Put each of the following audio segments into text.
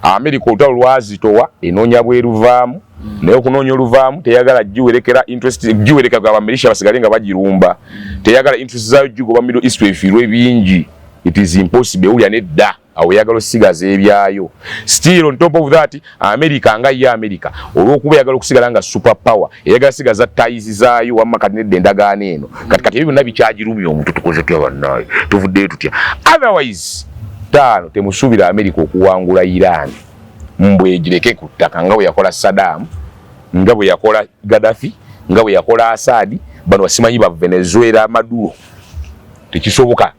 America olutalo lwazitowa, enoonya bweruvaamu, naye okunoonya oluvaamu teyagala giwerekera interest, giwereka ga bamilisha basigale nga bagirumba. Teyagala interest zaayo gigoba Middle East efiirwe bingi. It is impossible. Ewulya nedda, awo eyagala osigaza ebyayo. Still on top of that, America nga ye America, olwokuba eyagala okusigala nga super power, eyagala sigaza ties zaayo. Wamma kati nedda, endagaano eno kati ebyo byonna bikyagirumya omuntu. Tukoze tutya bannaayo? Tuvuddeyo tutya? Otherwise taano temusuubira America okuwangula Iran mbwegireke ku ttaka nga bwe yakola Saddam, nga bwe yakola Gaddafi, nga bwe yakola Assad, bano basimanyi ba Venezuela, Maduro. Tekisoboka.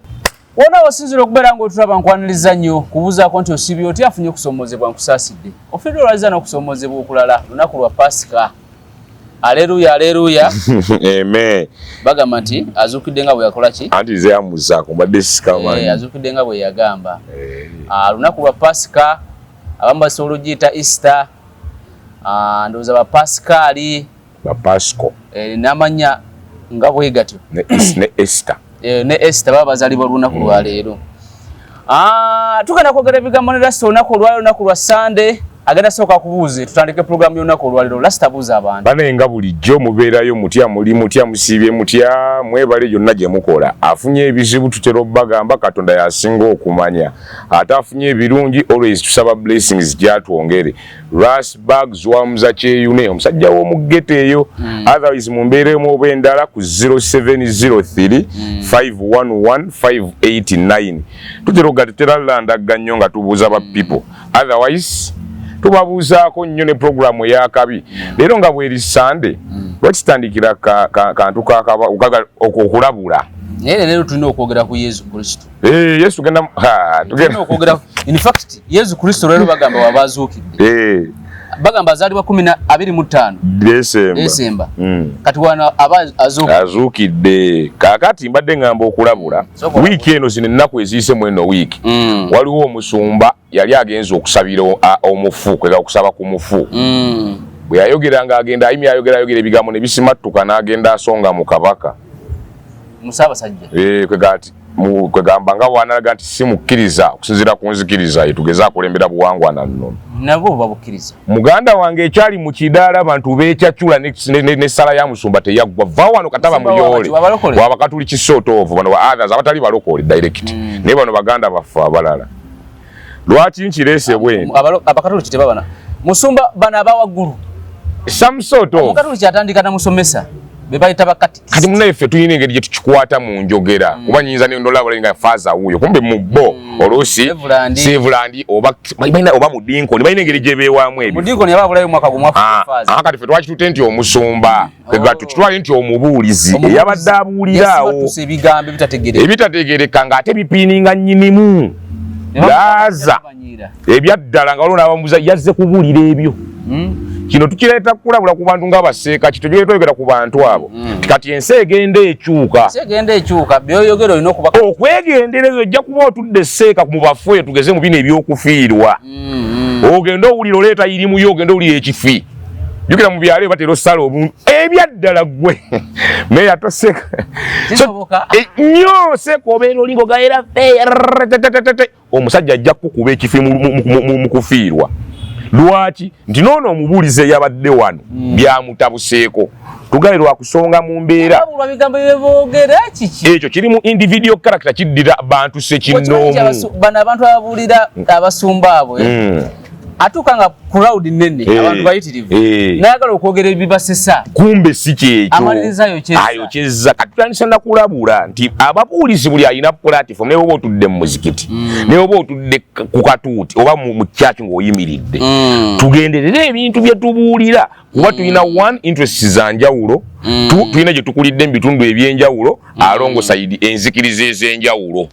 Wona osinzira okubeera ng'otulaba, nkwaniriza nnyo kubuuzaako nti osiibye otya? Afunye okusoomozebwa, nkusaasidde. Ofiiddwa, olwaliza n'okusoomozebwa okulala. Lunaku lwa Pasika. Aleluya, aleluya. Amen. Bagamba nti azuukidde nga bwe yakola ki? Anti nze yamuzaako, mbadde sikamanyi. Azuukidde nga bwe yagamba. Lunaku lwa Pasika, abamu basobola ogiyita Easter. Ndowooza bapasikaali. Bapasco. N'amannya nga bwe gatyo. Ne Esther. Ne Esther baba bazaalibwa lunaku lwa leero. Tugenda kwogera ebigambo ne Rasta olunaku olwaleero, olunaku lwa Sande. Agenda sooka kubuuze, tutandike pulogulaamu y'olunaku olwaleero. Rasta, buuza abantu. Bane, nga bulijjo, mubeerayo mutya? Muli mutya? Musiibye mutya? Mwebale yonna gye mukola. Afunye ebizibu, tutera obbagamba Katonda yasinga okumanya, ate afunye ebirungi, always tusaba blessings gyatwongere. Ras Bags wamuza Kyeyune, omusajja w'omu ghetto eyo. Otherwise mu mbeera emu oba endala ku 0703 511 589. Tutera ogatutera landagga nnyo nga tubuuza ba people. Otherwise tubabuuzaako nnyo ne programu eyakabi leero nga bweri Sande. Lwaki tutandikira kantu okulabula? Naye leero tulina okwogera ku Yesu Kristo. Yesu tugenda ha, tulina tugenda okwogera, in fact, Yesu Kristo leero bagamba waba azuukidde. Bagamba azaalibwa 25 Desemba. Desemba. Kati wano aba azuukidde. Azuukidde. Kaakati mbadde ngamba okulabula. Sooka olabule. Wiiki eno, zino ennaku eziyise mu eno wiiki, waliwo omusumba yali agenze okusabira omufu, kwega okusaba ku mufu. Bwe yayogera ng'agenda ayimya, ayogera ayogera, ebigambo ne bisimattuka, n'agenda asonga mu kabaka. Musaabasajja. Kwega nti kwegamba nga bw'analaga nti si mukkiriza okusinziira ku nzikiriza ye, tugeze akulembera buwangwa na nnono. Nabwo babukkiriza. Muganda wange, ekyali mu kidaala, abantu beekyacula n'essala ya musumba teyaggwa. Va wano kataba Musumba muyoole. Wabalokole? Wabakatuliki sort of, bano ba others abatali balokole direct, naye bano baganda baffe abalala. Lwaki nkireese bwe Abakatoliki tebabana musumba, bano abawaggulu. Some sort of. Omukatoliki atandika na musomesa, be bayita bakatikisi. Kati munnaffe tulina engeri gye tukikwata mu njogera, kuba nyinza nendolaba nga faaza wuuyo, kumbe mu bo oluusi Reverend. Reverend oba balina oba mudinkoni, balina engeri gye beewaamu ebyo. Mudinkoni yaba abulayo omwaka gumu afuuka. Kati ffe twakitute nti omusumba, kwega tukitwale nti omubuulizi eyabadde abuulira awo. Yasimatuse ebigambo ebitategereka. Ebitategereka ng'ate bipiininga nnyinimu laaza ebyaddala, nga waliwo n'abamubuuza yazze kubuulira ebyo. Kino tukireeta kulabula ku bantu ng'abaseeka kito twogera ku bantu abo. Kati ensi egenda ekyuka. Ensi egenda ekyuka, byoyogera olina okuba okwegendereza. Ojja kuba otudde seeka mu bafu eyo, tugeze mu bino ebyokufiirwa, ogenda owulira oleeta irimuyo, ogenda owulira ekifi. Jjukira mu byalo batera osala obuntu ebyaddala. Ggwe meya toseka. Kisoboka. Nnyo seeka obeera olinga ogaera fe, omusajja ajja kukuba ekifi mu kufiirwa. Lwaki? Nti noono omubuulizi eyabadde wano byamutabuseeko, tugabe lwakusonga mu mbeera. Babulwa bigambo byeboogera kiki? Ekyo kiri mu individual character, kiddira bantu sekinnoomu. Bano abantu ababuulira, abasumba abo, atuuka nga crowd nene, abantu bayitirivu, nayagala okwogera ebibasesa. Kumbe si kyekyo. Amaliriza ayokyeza. Ayokyeza. Kati tutandise nakulabula nti ababuulizi, buli alina platform, naye oba otudde mu muzikiti, naye oba otudde ku katuuti oba mu church ng'oyimiridde, tugenderere ebintu bye tubuulira, kuba tulina one interest za njawulo, tulina gye tukulidde mu bitundu ebyenjawulo, alongside enzikiriza ez'enjawulo.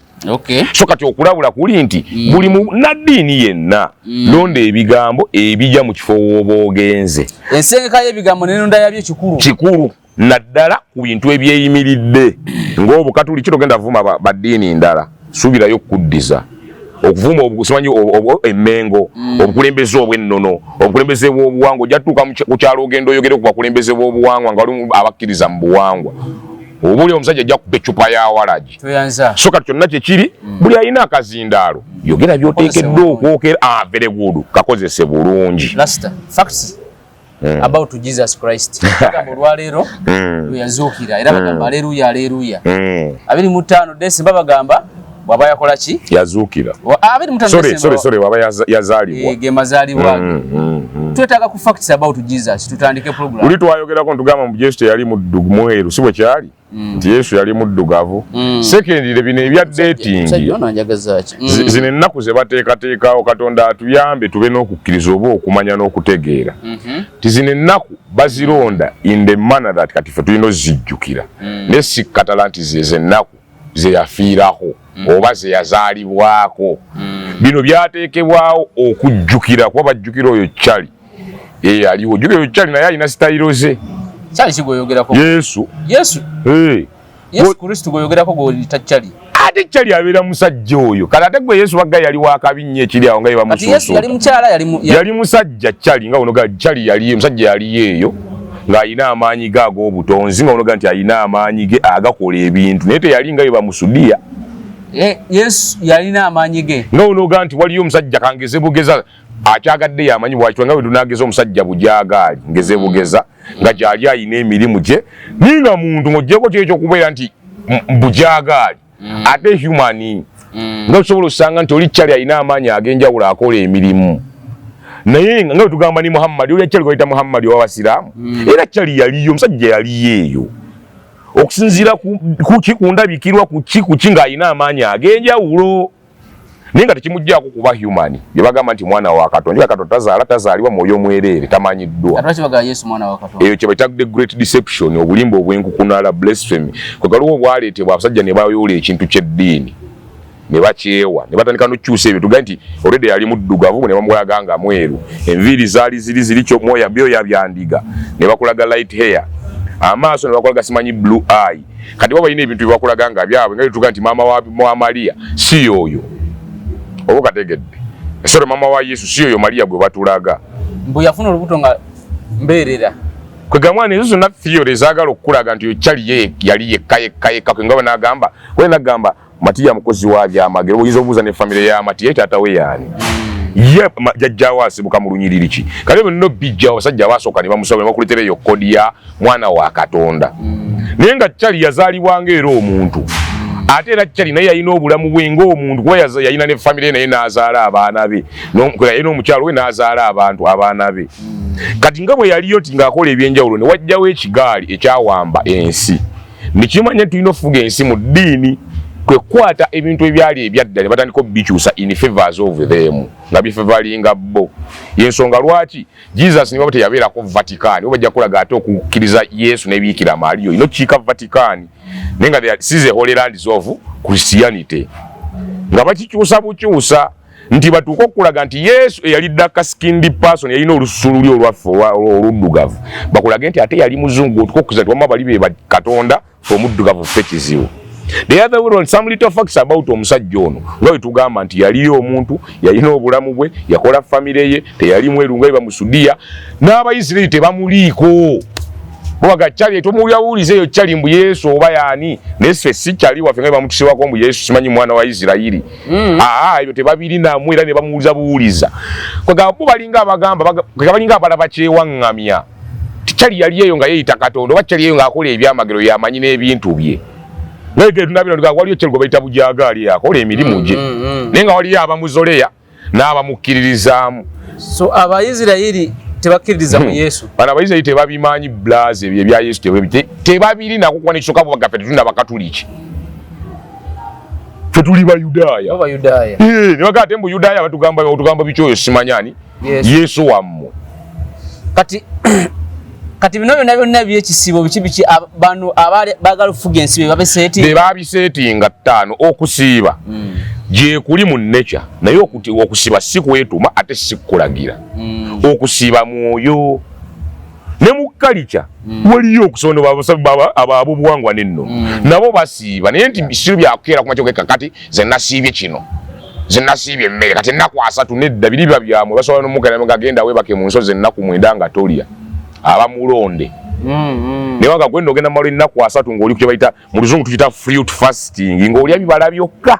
So kati okulabula kuli nti buli munaddiini yenna, londa ebigambo ebijja mu kifo w'oba ogenze. Ensengeka y'ebigambo nenonda yabyo kikulu. Kikulu naddala ku bintu ebyeyimiridde ng'obukatuliki. Togenda vuma baddiini ndala, suubirayo okukuddiza okuvuma simanyi emmengo, obukulembeze obw'ennono, obukulembeze bw'obuwangwa. Ojja tutuuka ku kyalo ogenda oyogere ku bakulembeze b'obuwangwa nga walimu abakkiriza mu buwangwa. Oba oli omusajja ajja kuba eccupa ya waragi. So kati kyonna kyekiri, buli alina akazindaalo, yogera byoteekeddwa okwokera. Ah, very good, kakozese bulungi. Last facts about Jesus Christ. Bagamba olwaleero lwe yazuukira, era bagamba aleluya, aleluya. 25 December, bagamba bw'aba yakola ki? Yazuukira. 25 Sorry. December. Sorry, waba yazaalibwa. Ge mazaalibwa ge. Twetaaga ku facts about Jesus, tutandike program. Luli twayogerako, ntugamba mu Yesu teyali muddu mweru, si bwe kyali? Nti Yesu yali muddugavu. Secondly, bino ebya dating, Musajja ono anjagaza ki? Zino ennaku ze bateekateekawo, Katonda atuyambe tube n'okukkiriza oba okumanya n'okutegeera ti zino ennaku bazironda in the manner that kati ffe tulina ozijjukira, naye si katala nti zezo ennaku ze yafiirako oba ze yazaalibwako. Bino byateekebwawo okujjukira, kuba bajjukira oyo kyali aliwo. Jjukira oyo kyali naye alina sitayiro ze. Kyali ki gweoyogerako? Yesu. Yesu. Eh. Yesu Kristo gweoyogerako, gwolita kyali? Ate kyali abeera musajja oyo. Kale ate gwe Yesu bagga yali wakabi nnyo, ekiri awo nga ye Kati Yesu yali bamusuusuuta. mukyala, yali Yali musajja kyali, nga onoga kyali yali musajja, yali eyo ng'alina amaanyi ge ag'obutonzi, nga onoga nti alina amaanyi ge agakola ebintu, naye teyali nga ye bamusudiya. Yesu yalina amaanyi ge. Nga onoga nti waliyo omusajja, kangeze bugeza, akyagadde yamanyi bwakitwa, nga bwe tunageza omusajja bujaagaali, ngeze bugeza nga gyali ayina emirimu gye, naye nga muntu ng'oggyeko kyo ekyokubeera nti bujaagaali ate human, nga osobola osanga nti oli kyali alina amaanyi ag'enjawulo akola emirimu, naye nga bwe tugamba ni Muhammadi, oli akyali gwayita Muhammadi ow'abasiraamu, era kyali yaliyo omusajja, yaliyo eyo okusinziira kuki, ku ndabikirwa, kuki kuki, ng'alina amaanyi ag'enjawulo, naye nga tekimugjaako kuba human. Bye bagamba nti mwana wa Katonda, nga Katonda tazaala, tazaalibwa, mwoyo mwereere, tamanyiddwa. Lwaki bagamba Yesu mwana wa Katonda? Eyo kye bayita the great deception, obulimba obwenkukunala, blasphemy. Kwegaliwo obwaleetebwa abasajja ne bayoola ekintu ky'eddiini ne bakyewa ne batandika n'okukyusa ebyo. Tugambe nti already yali muddugavu ne bamulaga nga mweru, enviiri zaali ziri ziri kyo mwoya byoya bya ndiga, ne bakulaga light hair, amaaso ne bakulaga simanyi blue eye. Kati baba balina ebintu bye bakulaga nga byabwe, nga tuga nti maama wa Mariya si yoyo, oba okategedde? Sorry, maama wa Yesu si yoyo Mariya gwe batulaga. Mbu yafuna olubuto nga mbeerera. Kwega mwana, ezo zonna theory ezaagala okukulaga nti okyali ye yali yekka yekka yekka. Kwe nga nagamba, we nagamba Matiya mukozi wa byamagero, oyinza obuuza ne famire ya Matiya, taata we yaani, ye jjajjaawo asibuka mu lunyiriri ki? Kale bino bijja, abasajja basooka ne bamusaba ne bakuleetera eyo code ya mwana wa Katonda, naye nga kyali yazaalibwanga era omuntu, ate era kyali naye yalina obulamu bwe ng'omuntu, kuba yalina ne famire, naye n'azaala abaana be, yalina omukyalo we n'azaala abantu abaana be. Kati nga bwe yaliyo ti ng'akola ebyenjawulo, ne wajjawo ekigaali ekyawamba ensi nekimanya nti tulina okufuga ensi mu ddiini, kwe kukwata ebintu ebyali ebyadda ne batandika obikyusa in favors of them, nga bifavoringa bo. Yensonga lwaki Jesus niba teyabeerako Vatican, oba bajja kulaga ate okukkiriza Yesu n'ebiikira Maaliyo olina okukiika Vatican, naye nga this is the holy lands of Christianity, nga bakikyusa bukyusa nti batuuke okulaga nti Yesu eyali dark skinned person, yalina olususu luli olwaffe oluddugavu, bakulage nti ate yali muzungu, otuuke okukkiriza nti wamma bali be Katonda, fe omuddugavu ffe kizibu. The other way round, some little facts about omusajja ono, nga bwe tugamba nti yaliyo omuntu, yalina obulamu bwe, yakola famire ye, teyali mweru nga bamusudiya, n'Abayisirayiri tebamuliiko. Bobaga kyali tomuwuliza eyo kyali mbu Yesu oba yaani, naye ffe si kyali waffe nga bamutusibwako mbu Yesu simanyi mwana wa Isirayiri. Aa, ebyo tebabirinamu, era ne bamuwuliza buwuliza. Kwegamba bo balinga abagamba kwegamba balinga abalaba kyewaŋŋamya tikyali yali eyo nga yeeyita Katonda, oba kyali eyo ng'akola ebyamagero, yamanyi n'ebintu bye. Naye tunabino nga waliyo kyali gwe bayita bujaagaali, akola emirimu gye, naye nga waliyo abamuzoleya n'abamukkiririzaamu. So Abayisirayiri tebakkiririza mu Yesu? Bano Abayisirayiri tebabimanyi, blaze, ebyo ebya Yesu tebabirinako, kuba nekisooka bubagaffe tetuli nabakatuliki, ffe tuli Bayudaaya. Bo Bayudaaya. Eh, ne bagamba ate mbu Yudaaya, batugamba biki oyo simanyani. Yesu. Yesu wammwe. Kati bino byonna byonna byekisibo biki biki, bano abaali baagala okufuga ensi be babeseeti. Be babiseetinga ttaano. Okusiiba gyekuli mu nature, naye okusiiba si kwetuma ate si kukulagira. Okusiiba mwoyo, ne mu kalica waliyo okusonda ababubuwangwa nenno nabo basiiba, naye nti si byakukeera kumakya ogeka kati ze nasiibye kino, ze nasiibye emmere kati ennaku 30. Nedda, biri biba byamwe. Basobola nomukera nga genda weebake mu nsozi ennaku 9 nga tolya. Aba mulonde. Naye nga gwenda ogenda mumala ennaku 30 ng'oli ku kye bayita mu Luzungu tukiyita fruit fasting, ng'olya bibala byokka.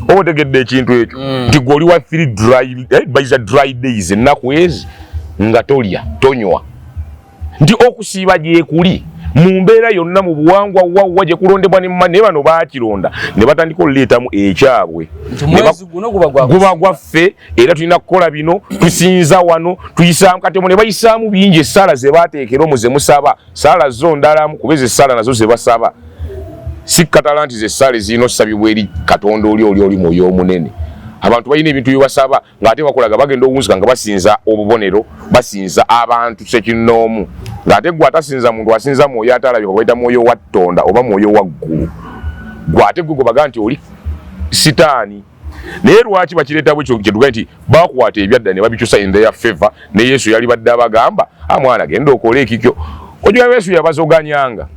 Oba otegedde ekintu ekyo nti gwe oli wa three dry, bayita dry days, ennaku ezi nga tolya tonywa, nti okusiiba gyekuli mu mbeera yonna mu buwangwa wawa gye kulondebwa ne naye bano baakironda ne batandika okuleetamu ekyabwe. Nti mwezi guno guba gwa Guba gwaffe era tulina kukola bino, tusinza wano, tuyisaamu kati omwo ne bayisaamu bingi. Essaala ze baateekera omwo ze musaba, saala zo ndalamu, kuba ezo essaala nazo ze basaba si katala nti ze essaala ezirina osabibwa eri Katonda oli mwoyo omunene. Abantu balina ebintu bye basaba ng'ate bakolaga bagenda owunzika nga basinza obubonero, basinza abantu sekinnoomu, ng'ate gwe atasinza muntu asinza mwoyo atalabika, bayita mwoyo wa Ttonda oba mwoyo wa ggulu. Gwe ate gwe gwebaga nti oli sitaani. Naye lwaki bakireeta bwekyo? Kyetugaye nti bakwata ebyadda ne babikyusa in their favor. Ne Yesu yali badde abagamba, "Amwana, genda okole ekikyo." Ojula Yesu yabazoganyanga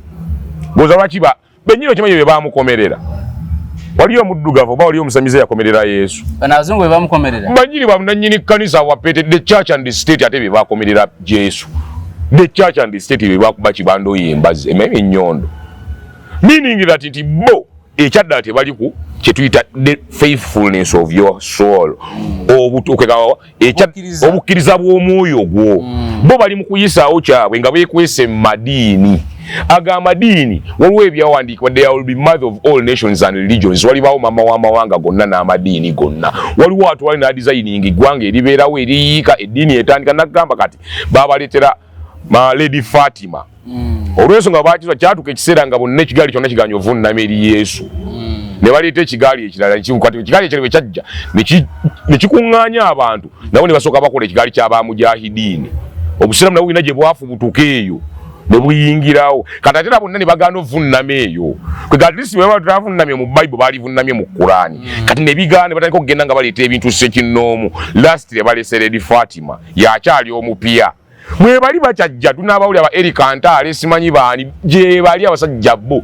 goza. Lwaki bennyini okimanyi bye bamukomerera? Waliyo omuddugavu oba waliyo omusamize yakomerera Yesu? Bano abazungu be bamukomerera. Banyini bananyini kanisa wapete, the church and the state, ate bye bakomerera Yesu, the church and the state, bye bakuba kibando yembazi ememe ennyondo, meaning that nti bo ekyaddala tebali ku kyetuyita the faithfulness of your soul, Obukkiriza. Obukkiriza bw'omwoyo gwo. Bo bali mu kuyisaawo kyabwe nga beekwese mu madiini. Aga amadiini waliwo ebyawandiikibwa, "There will be mother of all nations and religions." Walibaawo mama w'amawanga gonna n'amadiini gonna. Waliwo atwali n'adesigning eggwanga eribeerawo eriyiika eddiini etandika nagamba. Kati babaleetera ma Lady Fatima. Olw'ensonga bakizwa kyatuka ekiseera nga bonna ekigaali kyonna kiganya ovunnama eri Yesu, ne baleeta ekigaali ekirala. Kati ekigaali ekirala bwe kyajja ne kikuŋŋaanya abantu, nabo ne basooka bakola ekigaali ky'abamujahidiini. Obusiraamu nabwo bulina gye bwafubutuka eyo ne buyingirawo. Kati ate era bonna ne bagaana ovunnama eyo. Kwega at least bwe batavunnamye mu Bayibuli, baalivunnamye mu Kuraani. Kati ne bigaana, ne batandika okugenda nga baleeta ebintu ssekinnoomu. Last baleese Lady Fatima, yakyali omupya. Mwebali bakyajja tunaabawulira ba Erika Ntaale, simanyi baani gye bali. Abasajja bo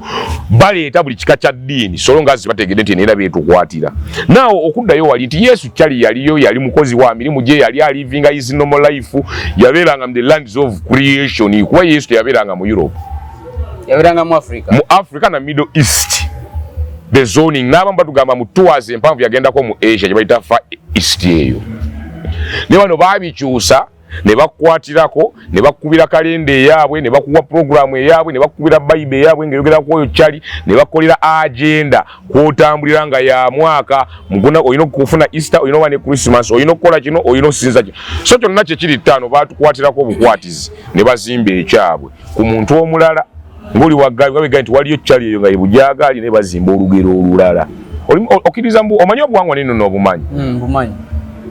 baleeta buli kika kya ddiini solo nga zibategedde nti neera beetukwatira. Naawe okuddayo wali nti Yesu kyali yaliyo, yali mukozi wa mirimu gye, yali alivinga his normal life, yabeeranga mu the lands of creation, kuba Yesu teyabeeranga mu Europe. Yabeeranga mu Africa. Mu Africa na Middle East, the zoning. N'abamu batugamba mu tours empanvu yagendako mu Asia gye bayita Far East eyo. Ne bano baabikyusa ne bakukwatirako ne bakubira kalenda eyaabwe, ne bakuwa puroguramu eyaabwe, ne bakubira Bayibuli eyaabwe ng'eyogera ku oyo kyali, ne bakolera agenda kwotambulira nga ya mwaka muguna. Olina okufuna Easter, olina oba ne Christmas, olina okukola kino, olina okusinza kino. So kyonna kyekiri ttaano batukwatirako obukwatizi ne bazimba ekyabwe ku muntu omulala ng'oli waggabi babega nti waliyo kyali eyo nga ye bujaagaali, ne bazimba olugero olulala. Okkiriza mbu omanyi obuwangwa neno n'obumanyi? Bumanyi.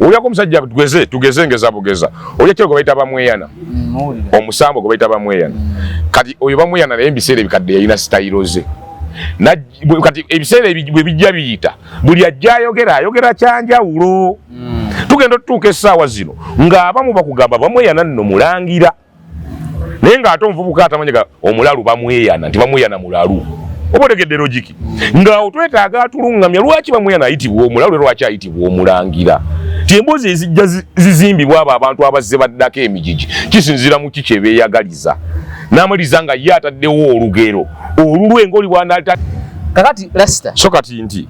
Olyako omusajja, tugeze tugeze ngeza bugeza, olya kiro gwe bayita bamweyana. Muwulira. Omusambo gwe bayita bamweyana. Kati oyo bamweyana naye ebiseera ebikadde yalina sitayiro ze. Kati ebiseera bwe bijja biyita, buli ajja ayogera ayogera kyanjawulo. Tugenda otutuuka essaawa zino ng'abamu bakugamba bamweyana nno mulangira, naye ng'ate omuvubuka atamanyiga omulalu bamweyana nti bamweyana mulalu. Oba otegedde logic ng'awo twetaaga atulungamya lwaki bamweyana ayitibwa omulalu, lwaki ayitibwa omulangira, ti emboozi ezijja zizimbibwa abo abantu abazze baddako emigigi kisinziira mu ki kyebeeyagaliza n'amaliriza nga ye ataddewo olugero olulwe ng'oli bwanalta. Kakati rasita. So kati nti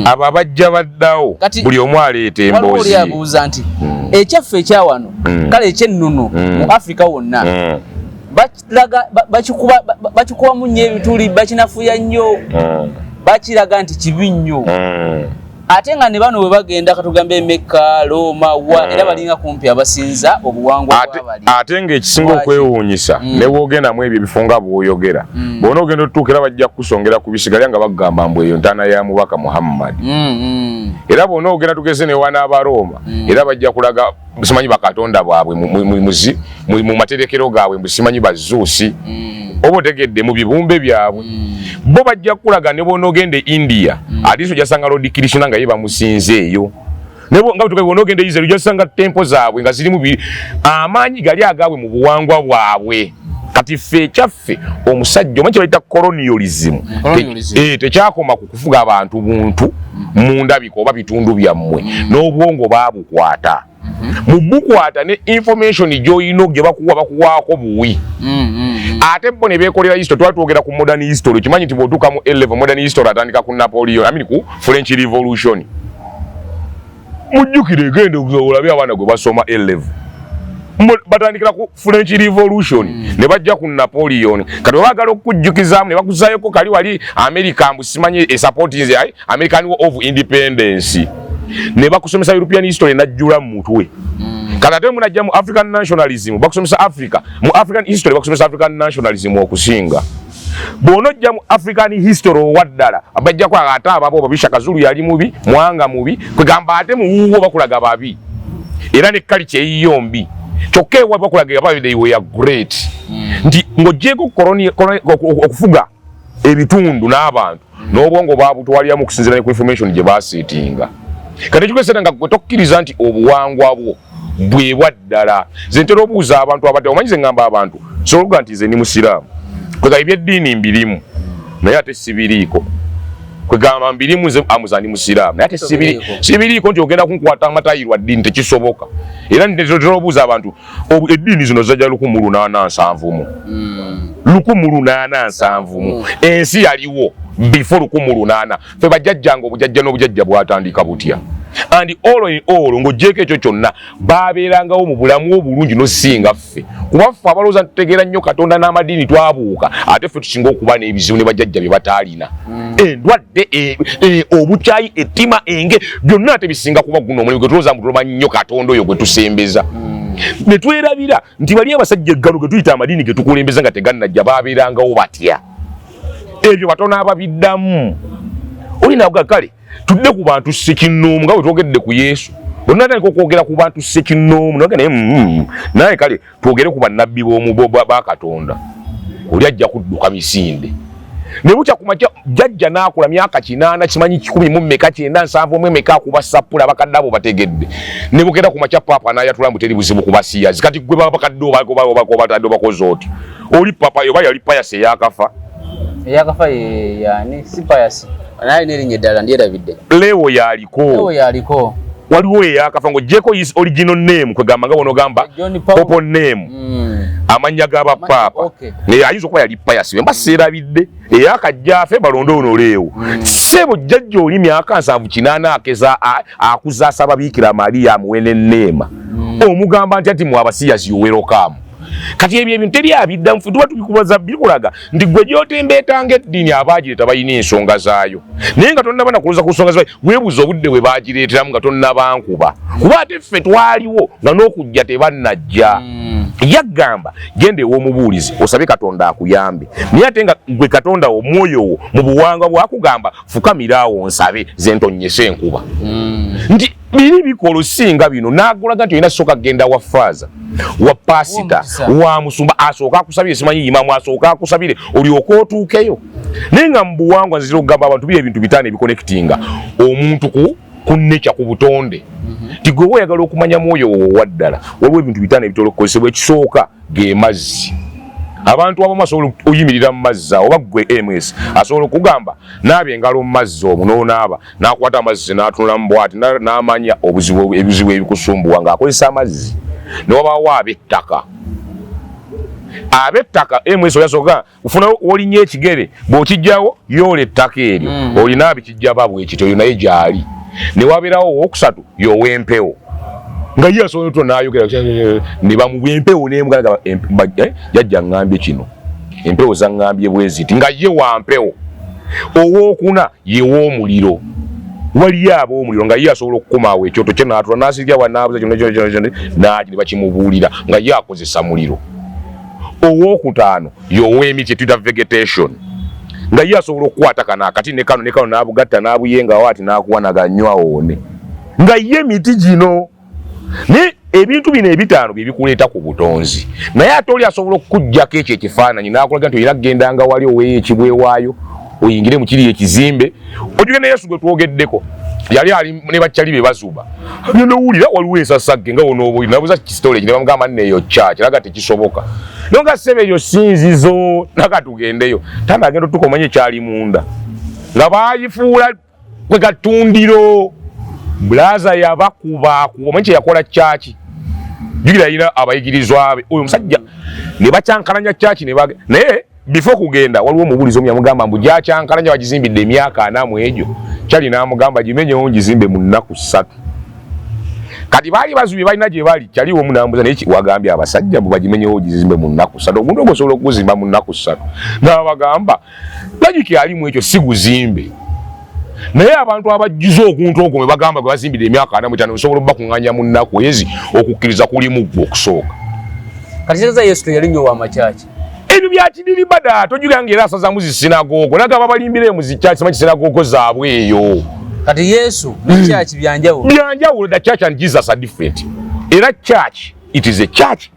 abo abajja baddawo, buli omu aleeta waliwo emboozi oli ye. Abuuza nti ekyaffe ekyawano, kale ekyennono mu Afrika wonna, bakiraga bakikubamu nnyo ebituli, bakinafuya nnyo, bakiraga nti kibi nnyo, ate nga ne bano bwe bagenda, katugambe Emekka, Roma wa, era balinga kumpi abasinza obuwangwa bwabali. Ate ng'ekisinga Lwaki? okwewuunyisa, ne bw'ogendamu ebyo ebifo nga bw'oyogera, bw'ona ogenda otutuuka era bajja kukusongera ku bisigalya nga bakugamba mbu eyo ntaana ya mubaka Muhammad. Era bw'ona ogenda, tugeze ne wana Abarooma, era bajja kulaga simanyi bakatonda baabwe mu materekero gaabwe, mbu simanyi bazuusi, oba otegedde, mu bibumbe byabwe. Bo bajja kukulaga. Ne bw'onoogenda e India, at least ojasanga Lord Krishna nga ye bamusinze eyo. Nga bwe bw'onoogenda e Israel, ojasanga temple zaabwe nga zirimu amaanyi gali agaabwe mu buwangwa bwabwe. Kati ffe ekyaffe omusajja omanyi kye bayita colonialism. Colonialism. Tekyakoma ku kufuga abantu buntu mu ndabika oba bitundu byammwe, n'obwongo baabukwata. Mu bukwata ne information gy'olina gye bakuwa, bakuwaako buwi. Ate bo ne beekolera history. Twali twogera ku modern history. Kimanyi nti bw'otuuka mu A level, modern history atandika ku Napoleon, I mean ku French Revolution. Mujjukire, genda olabe abaana gwe basoma A level, batandikira ku French Revolution ne bajja ku Napoleon. Kati baagala okukujjukizaamu ne bakuzaayoko kali wali America, mbu simanyi esupportinze American War of Independence, ne bakusomesa European history najjula mu mutwe. Kati ate munajja mu African nationalism, bakusomesa Africa. Mu African history bakusomesa African nationalism okusinga. Bw'onojja mu African history owaddala, bajjako ate ababo babi, Shaka Zulu yali mubi, Mwanga mubi, kwegamba ate muwuwo bakulaga babi, era ne culture eyiyo mbi. Kyokka ewa bakulaga ababi, they were great. Nti ng'oggyeko okufuga ebitundu n'abantu n'obwongo babutwaliramu okusinziira ne ku information gye baseetinga. Kati ekikwesera nga gwe tokkiriza nti obuwangwa bwo bwe bwa ddala. Nze ntera obuuza abantu abadde, omanyi ze ŋŋamba abantu, sobola okuga nti nze ndi musiraamu, kwegamba ebyeddiini mbirimu naye ate sibiriiko. Kwegamba mbirimu, nze amuza ndi musiraamu naye ate sibiriiko nti ogenda kunkwata amatayirwa ddiini, tekisoboka. Era ntera obuuza abantu, eddiini zino zajja 1870, 1870. Ensi yaliwo before 1800. Fe bajjajjanga obujajja n'obujajja bwatandika butya? And all in all, ng'oggyeko ekyo kyonna, babeerangawo mu bulamu obulungi nosinga ffe, kuba ffe abalowooza ntutegeera nnyo Katonda n'amadiini twabuuka, ate ffe tusinga okuba n'ebizibu ne bajjajja bye bataalina. Endwadde, obukyayi, ettima, enge, byonna ate bisinga kuba guno omulimu gwe tulowooza mbu tulomanyi nnyo Katonda oyo gwe tusembeza, ne twerabira nti bali abasajja eggalo ge tuyita amadiini ge tukulembeza nga tegannajja babeerangawo batya. Ebyo batono ababiddamu. Olina kale tudde ku bantu ssekinnoomu nga bwe twogedde ku Yesu. Bwe tunatandika okwogera ku bantu ssekinnoomu naye naye naye kale twogere ku bannabbi b'omu ba Katonda, oli ajja kudduka misinde. Ne bukya ku makya, jjajja n'akula myaka 80, kimanyi 100 mu mmeka, 90, 70 mu emeka, akuba sappula, abakadde abo bategedde. Ne bukera ku makya, paapa n'ayatula mbu teri buzibu ku basiyazi. Kati gwe baba bakadde obatadde obakoze oti oli papa oba yali Pius eyakafa? Eyakafa ye yani si Pius, naye alina erinnya eddala ndyerabidde. Leo yaliko. Leo yaliko. Waliwo eyakafa ng'oggyeko his original name, kwegamba nga bw'onoogamba John Paul. Pope name, amannya g'abapaapa. Naye ayinza okuba yali Pius, mba seerabidde. Eyakajja afe balonde ono Leo. Ssebo jjajja oli myaka 70, 80, akeza akuza asaba Biikira Mariya amuwe n'enneema. Omugamba nti ati mwe abasiyazi welcome. Kati ebyo ebintu teri abiddamu. Ffe tuba tubikubaza bikulaga nti gwe gy'otembeetanga eddiini, abaagireeta balina ensonga zaayo, naye nga tonnaba nakulooza ku nsonga zaayo, weebuuza obudde bwe baagireeteramu nga tonnabankuba, kuba ate ffe twaliwo nga n'okujja tebannajja. Yagamba genda ew'omubuulizi osabe Katonda akuyambe, naye ate nga gwe Katonda wo omwoyo wo mu buwangwa bwakugamba fukamiraawo nsabe ze ntonyese enkuba. Nti biri bikola osinga bino nagulaga nti olina sooka kugenda wa faaza, wa pasita, W'omukisa. wa musumba, asooka akusabire, simanyi imamu asooka akusabire, olyoke otuukeyo. Naye nga mu buwangwa, nzira okugamba abantu, biri ebintu bitaano ebiconnectinga omuntu ku nature, ku butonde. Nti gwe oyagala okumanya mwoyo wo owaddala, waliwo ebintu bitaano ebitola okukozesebwa. Ekisooka ge mazzi. Abantu abamu asobola oyimirira mu mazzi awo, oba gwe ms asobola okugamba naaba engalo mu mazzi omwo, n'onaaba, n'akwata amazzi n'atunulamu bw'ati n'amanya obuzibu, ebizibu ebikusumbuwa ng'akozesa amazzi. Ne wabaawo ab'ettaka. Ab'ettaka, ms oyasooka ofuna wolinnya ekigere, bw'okijjawo yoola ettaka eryo olina abikijja babwe ekityo, oyo naye gyali. Ne wabeerawo owokusatu y'ow'empewo, nga ye asobola otwo n'ayogera ne bamuwa empewo n'emugalaga, jjajja ŋŋambye kino, empewo zaŋŋambye bwe ziti, nga ye wa mpewo. Owookuna ye w'omuliro. Waliyo ab'omuliro nga ye asobola okukumaawo ekyoto kye n'atula n'asirya wa n'abuza kino kino kino kino n'aki ne bakimubuulira, nga ye akozesa muliro. Owookutaano y'ow'emiti, tuyita vegetation, nga ye asobola okukwata kano akati ne kano ne kano n'abugatta n'abuyengawo ati n'akuwa naganywa one, nga ye miti gino. Naye ebintu bino ebitaano bye bikuleeta ku butonzi. Naye ate oli asobola okukuggyako ekyo ekifaananyi n'akulaga nti olina kugendanga wali oweeyo ekibwewaayo oyingire mu kiri ekizimbe ojjuke. Ne Yesu gwe twogeddeko yali ali ne bakyali be bazuba, agenda owulira waliwo ensasagge nga wonooba nabuza kisitole ne bamugamba nneeyo kyaki laga tekisoboka, naye nga ssebe eryo sinzizo naga tugendeyo. Tanda agenda otuka omanye ekyali munda nga baayifuula kwe katundiro. Bulaza yabakubakuba, omanyi kyeyakola kyaki? Jukira yalina abayigirizwa be, oyo omusajja ne bakyankalanya kyaki ne naye before kugenda waliwo omubuulizi omu yamugamba mbu gyakyankalanya bagizimbidde emyaka 40 egyo kyali, n'amugamba gimenyewo ngizimbe mu nnaku 3. Kati baali bazubi balina gye bali kyaliwo omu n'ambuuza, naye wagambye abasajja mbu bagimenyewo gizimbe mu nnaku 3, ogundu ogwo osobola okuguzimba mu nnaku 3? N'abagamba logic alimu ekyo si guzimbe, naye abantu abajjuza oguntu ogwo mwe bagamba gwe bazimbidde emyaka 45 osobola obbakuŋŋaanya mu nnaku ezi? Okukkiriza kulimu ggwe okusooka. Kati kitegeeza Yesu teyali nnyo wa makyaki? Ebyo bya kidini bada tojjugira nga era asazamu zisinagogo nagamba balimbire mu zikyaki simanyi sinagogo zaabwe eyo. Kati Yesu ne kyaki byanjawulo? Byanjawulo. The church and Jesus are different. Era church, it is a church,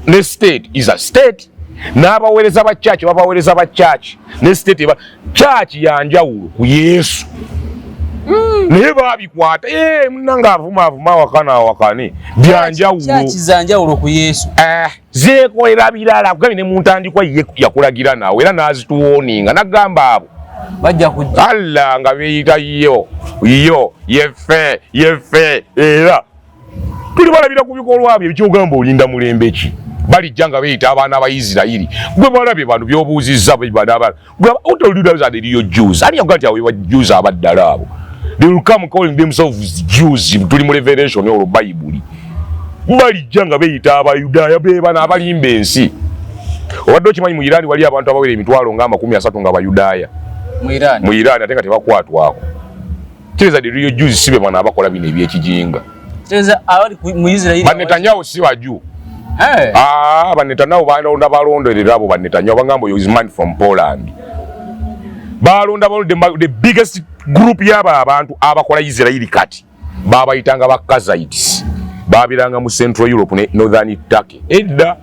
ne state is a state. N'abaweereza ba church babaweereza ba church ne state eba church yanjawulo ku Yesu. Naye babikwata, eh, munange avuma avuma awakana awakane byanjawulo. Kyaki zanjawulo ku Yesu? Eh, zeekolera birala. Kugambye ne mu ntandikwa ye yakulagira naawe era n'azituwooninga n'agamba abo bajja kujja. Allah nga beeyita yo yo yeffe yeffe, era tuli balabira ku bikolwa bye. Ekyogamba olinda mulembe ki? Balijja nga beeyita abaana ba Isirayiri. Gwe balabye bano byobuuzizza eriyo Jews, ani yakuga nti abo ba Jews abaddala abo? They will come calling themselves Jews. Tuli mu Revelation olwo Bayibuli. Balijja nga beeyita Abayudaaya, be bano abalimba ensi. Obadde okimanyi mu Irani wali abantu abawera emitwalo nga 30 nga Bayudaaya? Mu Iran? Mu Iran, ate nga tebakwatwako. Kitegeeza the real Jews si be bano abakola bino ebyekijinga. Kitegeeza abali mu Israel Banetanyahu si baju. Eh. Ah, Banetanyahu balonda balonderera abo Banetanyahu bagamba oyo is man from Poland. Balonda balonda the biggest group y'abo abantu abakola Israel kati babayitanga ba Khazaits, babiranga mu Central Europe ne Northern Turkey edda.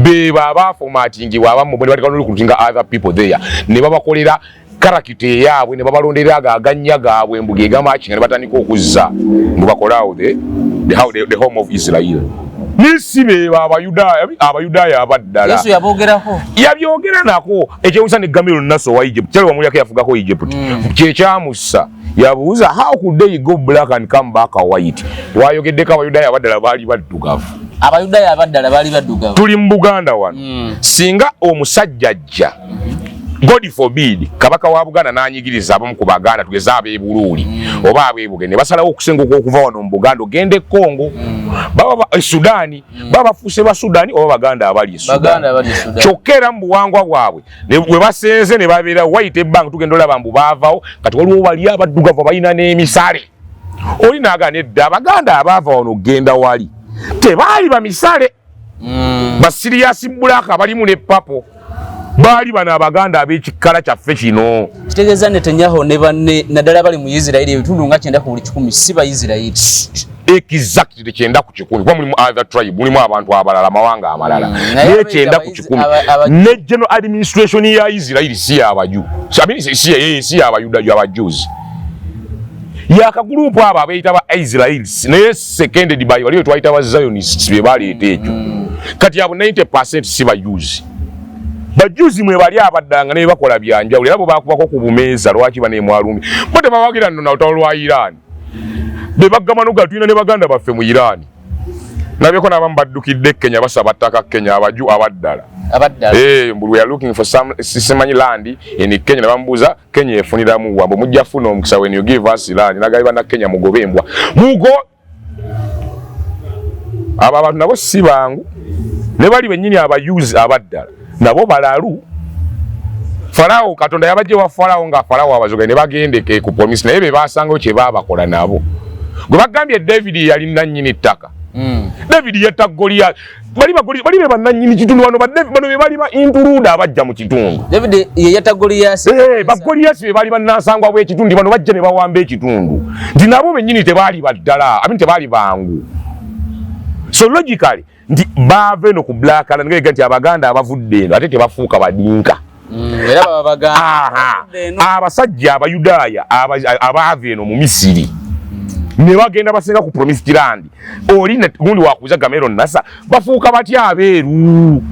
Beba abaformatingibwa abamu ne bateeka n'olukutinga other people there ne babakolera character eyaabwe ne babalondera ago agannya gaabwe mbu ge gamakinga ne batandika okuzza mbu bakolaawo the home of Israel. Nisi beba Abayudaaya, Abayudaaya abaddala. Yesu yaboogerako? Yabyogera nako. Ekyewusa ne Gamiro Naso wa Egypt kyali wamulyako yafugako Egypt. Kyekyamussa yabuuza, "How could they go black and come back white?" Twayogeddeko Abayudaaya abaddala baali baddugavu. Abayudaaya abaddala baali baddugavu. Tuli mu Buganda wano. Singa omusajja ajja, God forbid, kabaka wa Buganda n'anyigiriza abamu ku Baganda, tugeze ab'Ebuluuli oba ab'Ebuge, ne basalawo okusenguka okuva wano mu Buganda ogenda e Congo, baba e Sudaani, baba bafuuse ba Sudaani oba Baganda abali e Sudaani? Baganda abali e Sudaani. Kyokka era mu buwangwa bwabwe bwe basenze ne babeera wayita ebbanga, tugenda olaba mbu baavawo. Kati waliwo bali abaddugavu balina n'emisale. Oli naagana edda Abaganda abaava wano okugenda wali tebaali bamisale. Ba serious black abalimu ne purple baali bano Abaganda ab'ekikala kyaffe kino. Kitegeeza Netanyahu ne banne naddala bali mu Isirairi ebitundu nga 90% si Baisirairi? Exactly, 90% kuba mulimu other tribe, mulimu abantu abalala, amawanga amalala. Naye naye abayita 90% ne general administration ya Israeli si yabaju, I mean, si yabayuda, abajuzi yakagulupu abo abayita ba Israelis, naye seconded by waliwo twayita ba Zionists be baleeta ekyo. Kati abo 90% si bajuzi. Bajuzi mwe bali abaddanga naye bakola byanjawulo, era bo bakubako ku bumeeza. Lwaki banemwalumbi bo tebawagira nno na lutalo lwa Iran? Be bagamba noga tulina ne baganda baffe mu Iran. Nabyeko n'abamu baddukidde Kenya, basaba ttaka Kenya, abaju abaddala. Abaddala. Eh, mbu we are looking for some simanyi land in Kenya. Ne bamubuuza Kenya efuniramu wa? Mbu mujja funa omukisa when you give us land. Nagabi banna Kenya mugobe embwa mugo. Abo abantu nabo si bangu, ne bali bennyini abayuzi abaddala nabo balalu. Farawo, Katonda yabajje wa Farawo nga Farawo abazoga ne bagendeke ku promise, naye be basangayo kye baabakola nabo. Gwe bagambye David yali nannyini ttaka. David yatta Goliath. Bali bagoli bali be bannannyini kitundu wano, bano be bali ba intruder abajja mu kitundu. David ye yatta Goliath? Eh, ba Goliath be bali bannansangwa bw'ekitundu. Bano bajja ne bawamba ekitundu, nti nabo bennyini tebaali baddala, I mean, tebaali bangu. So logically nti baava eno ku black land, ngega nti Abaganda abavudde eno ate tebafuuka badinka. Era baba Baganda. Aha. Abasajja Abayudaaya abaava eno mu Misiri ne bagenda basenga ku promised land, oli gundi wakuza Gamero Nasa, bafuuka batya abeeru?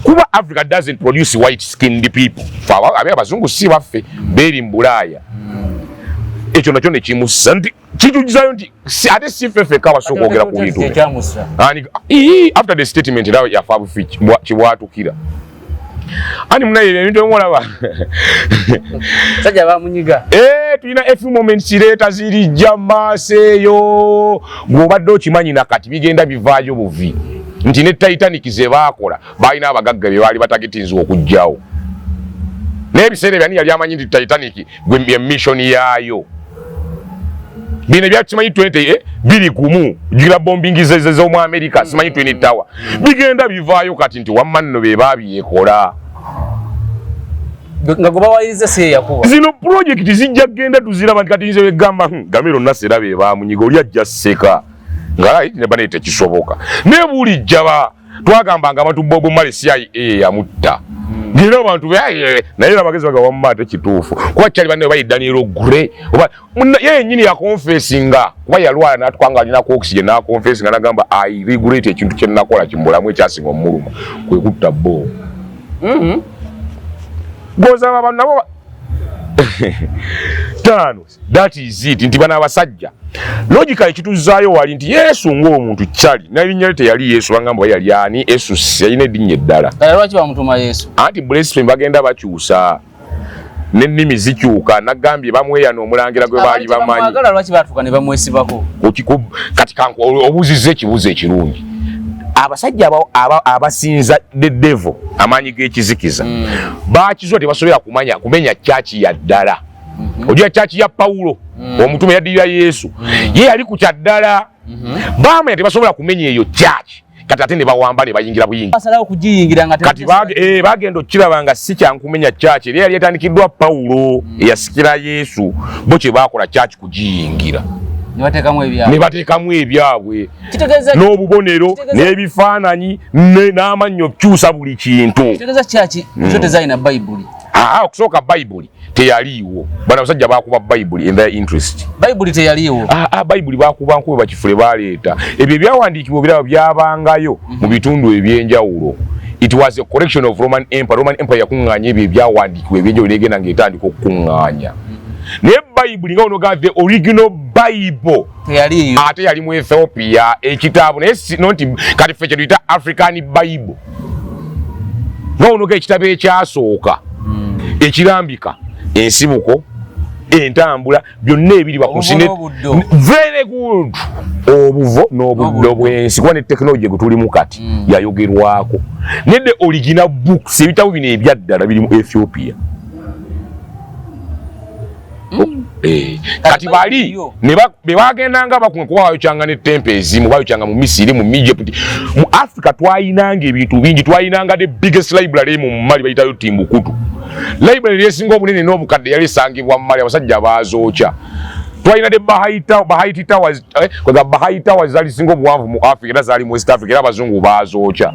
Kuba Africa doesn't produce white skinned people. Fe abe abazungu si baffe, beeri mu Bulaaya. Ekyo nakyo nekimussa nti kijugizayo nti ate si ffe ffekka abasooka okwogera ku bintu. After the statement era yafa bufi kibwatukira. Ani munaye ebintu emulaba. Sajja bamunyiga. Tulina a few moments later zirijja maaso eyo bw'obadde okimanyi nakati bigenda bivaayo buvi nti ne Titanic ze baakola balina abagagga be baali batagetinze okugjawo n'ebiseera ebyani yali amanyi nti Titanic gwe mission yaayo. Bino ebyakimanyi 20 biri gumu gira bombing z'omu America simanyi Twin Tower bigenda bivaayo kati nti wamma nno be baabyekola nga gwe bawayiriza si yakuba. Zino project zijja kugenda tuziraba nti kati nze wegamba Gamero Nasser be bamunyiga oli ajja sseka nga ne bane tekisoboka naye bulijja ba twagambanga abantu Bob Marley CIA yamutta ngera abantu naye abagezi baga wamma ate kituufu kuba kyali banne bayi Daniel Gray oba ye nnyini ya confessinga kuba yalwala n'atukanga alina ku oxygen n'a confessinga n'agamba I regret ekintu kye nakola kimbulamu ekyasinga omuluma kwe kutta Bob. Goza abantu nabo tano that is it nti bana abasajja logica ekituzaayo wali nti Yesu ng'omuntu kyali n'erinnya lye teyali Yesu bangamba yali ani Yesu yalina erinnya eddala. Lwaki bamutuma Yesu? Anti blasphemy bagenda bakyusa n'ennimi zikyuka nagambye bamweyana omulangira gwe baali bamanyi. Lwaki batuuka ne bamwesibako? Kati kanku obuuzizza ekibuuzo ekirungi. Abasajja abasinza the devil amaanyi g'ekizikiza bakizwa tebasobola kumanya kumenya kyaki ya ddala. Ojja kyaki ya Paulo omutume yaddirira Yesu ye yali ku kya ddala bamanya tebasobola kumenya eyo kyaki kati ate ne bawamba ne bayingira buyingi basalawo kugiyingira nga kati bagenda okukiraba nga si kyankumenya kyaki era yali etandikiddwa Paulo eyasikira Yesu bo kye baakola kyaki kugiyingira ne bateekamu ebyabwe n'obubonero n'ebifaananyi n'amannyo okukyusa buli kintu. Kitegeeza kyaki zo tezalina Bayibuli? Okusooka Bayibuli teyaliiwo. Bano abasajja baakuba Bayibuli in their interest. Bayibuli teyaliiwo? Bayibuli baakuba nkube bakifule baleeta. Ebyo ebyawandiikibwa obirabo byabangayo mu bitundu ebyenjawulo. It was a collection of Roman Empire. Roman Empire yakuŋŋaanya ebyo ebyawandiikibwa ebyenjawulo n'egenda ng'etandika okukuŋŋaanya. Naye Bayibuli nga onoga the original Bible teyaliiyo. Ate yali mu Ethiopia ekitabo naye nti kati ffe kye tuyita African Bible. Nga onoga ekitabo ekyasooka ekirambika ensibuko entambula byonna ebiri bakusine very good obuvo n'obuddo bw'ensi kuba ne technology gwe tulimu kati yayogerwako. Ne the original books ebitabo bino ebyaddala biri mu Ethiopia. Kati bali ne bagendanga bakunga kuba bayokyanga ne temple ezimu bayokyanga mu Misiri mu Egypt mu Africa twayinanga ebintu bingi twayinanga the biggest library mu Mali bayitayo Timbuktu. Library esinga obunene n'obukadde yali esangibwa mu Mali abasajja bazookya. Twalina the Bahai Towers kwega Bahai Towers zali singa obuwanvu mu Africa era zali mu West Africa era abazungu bazookya.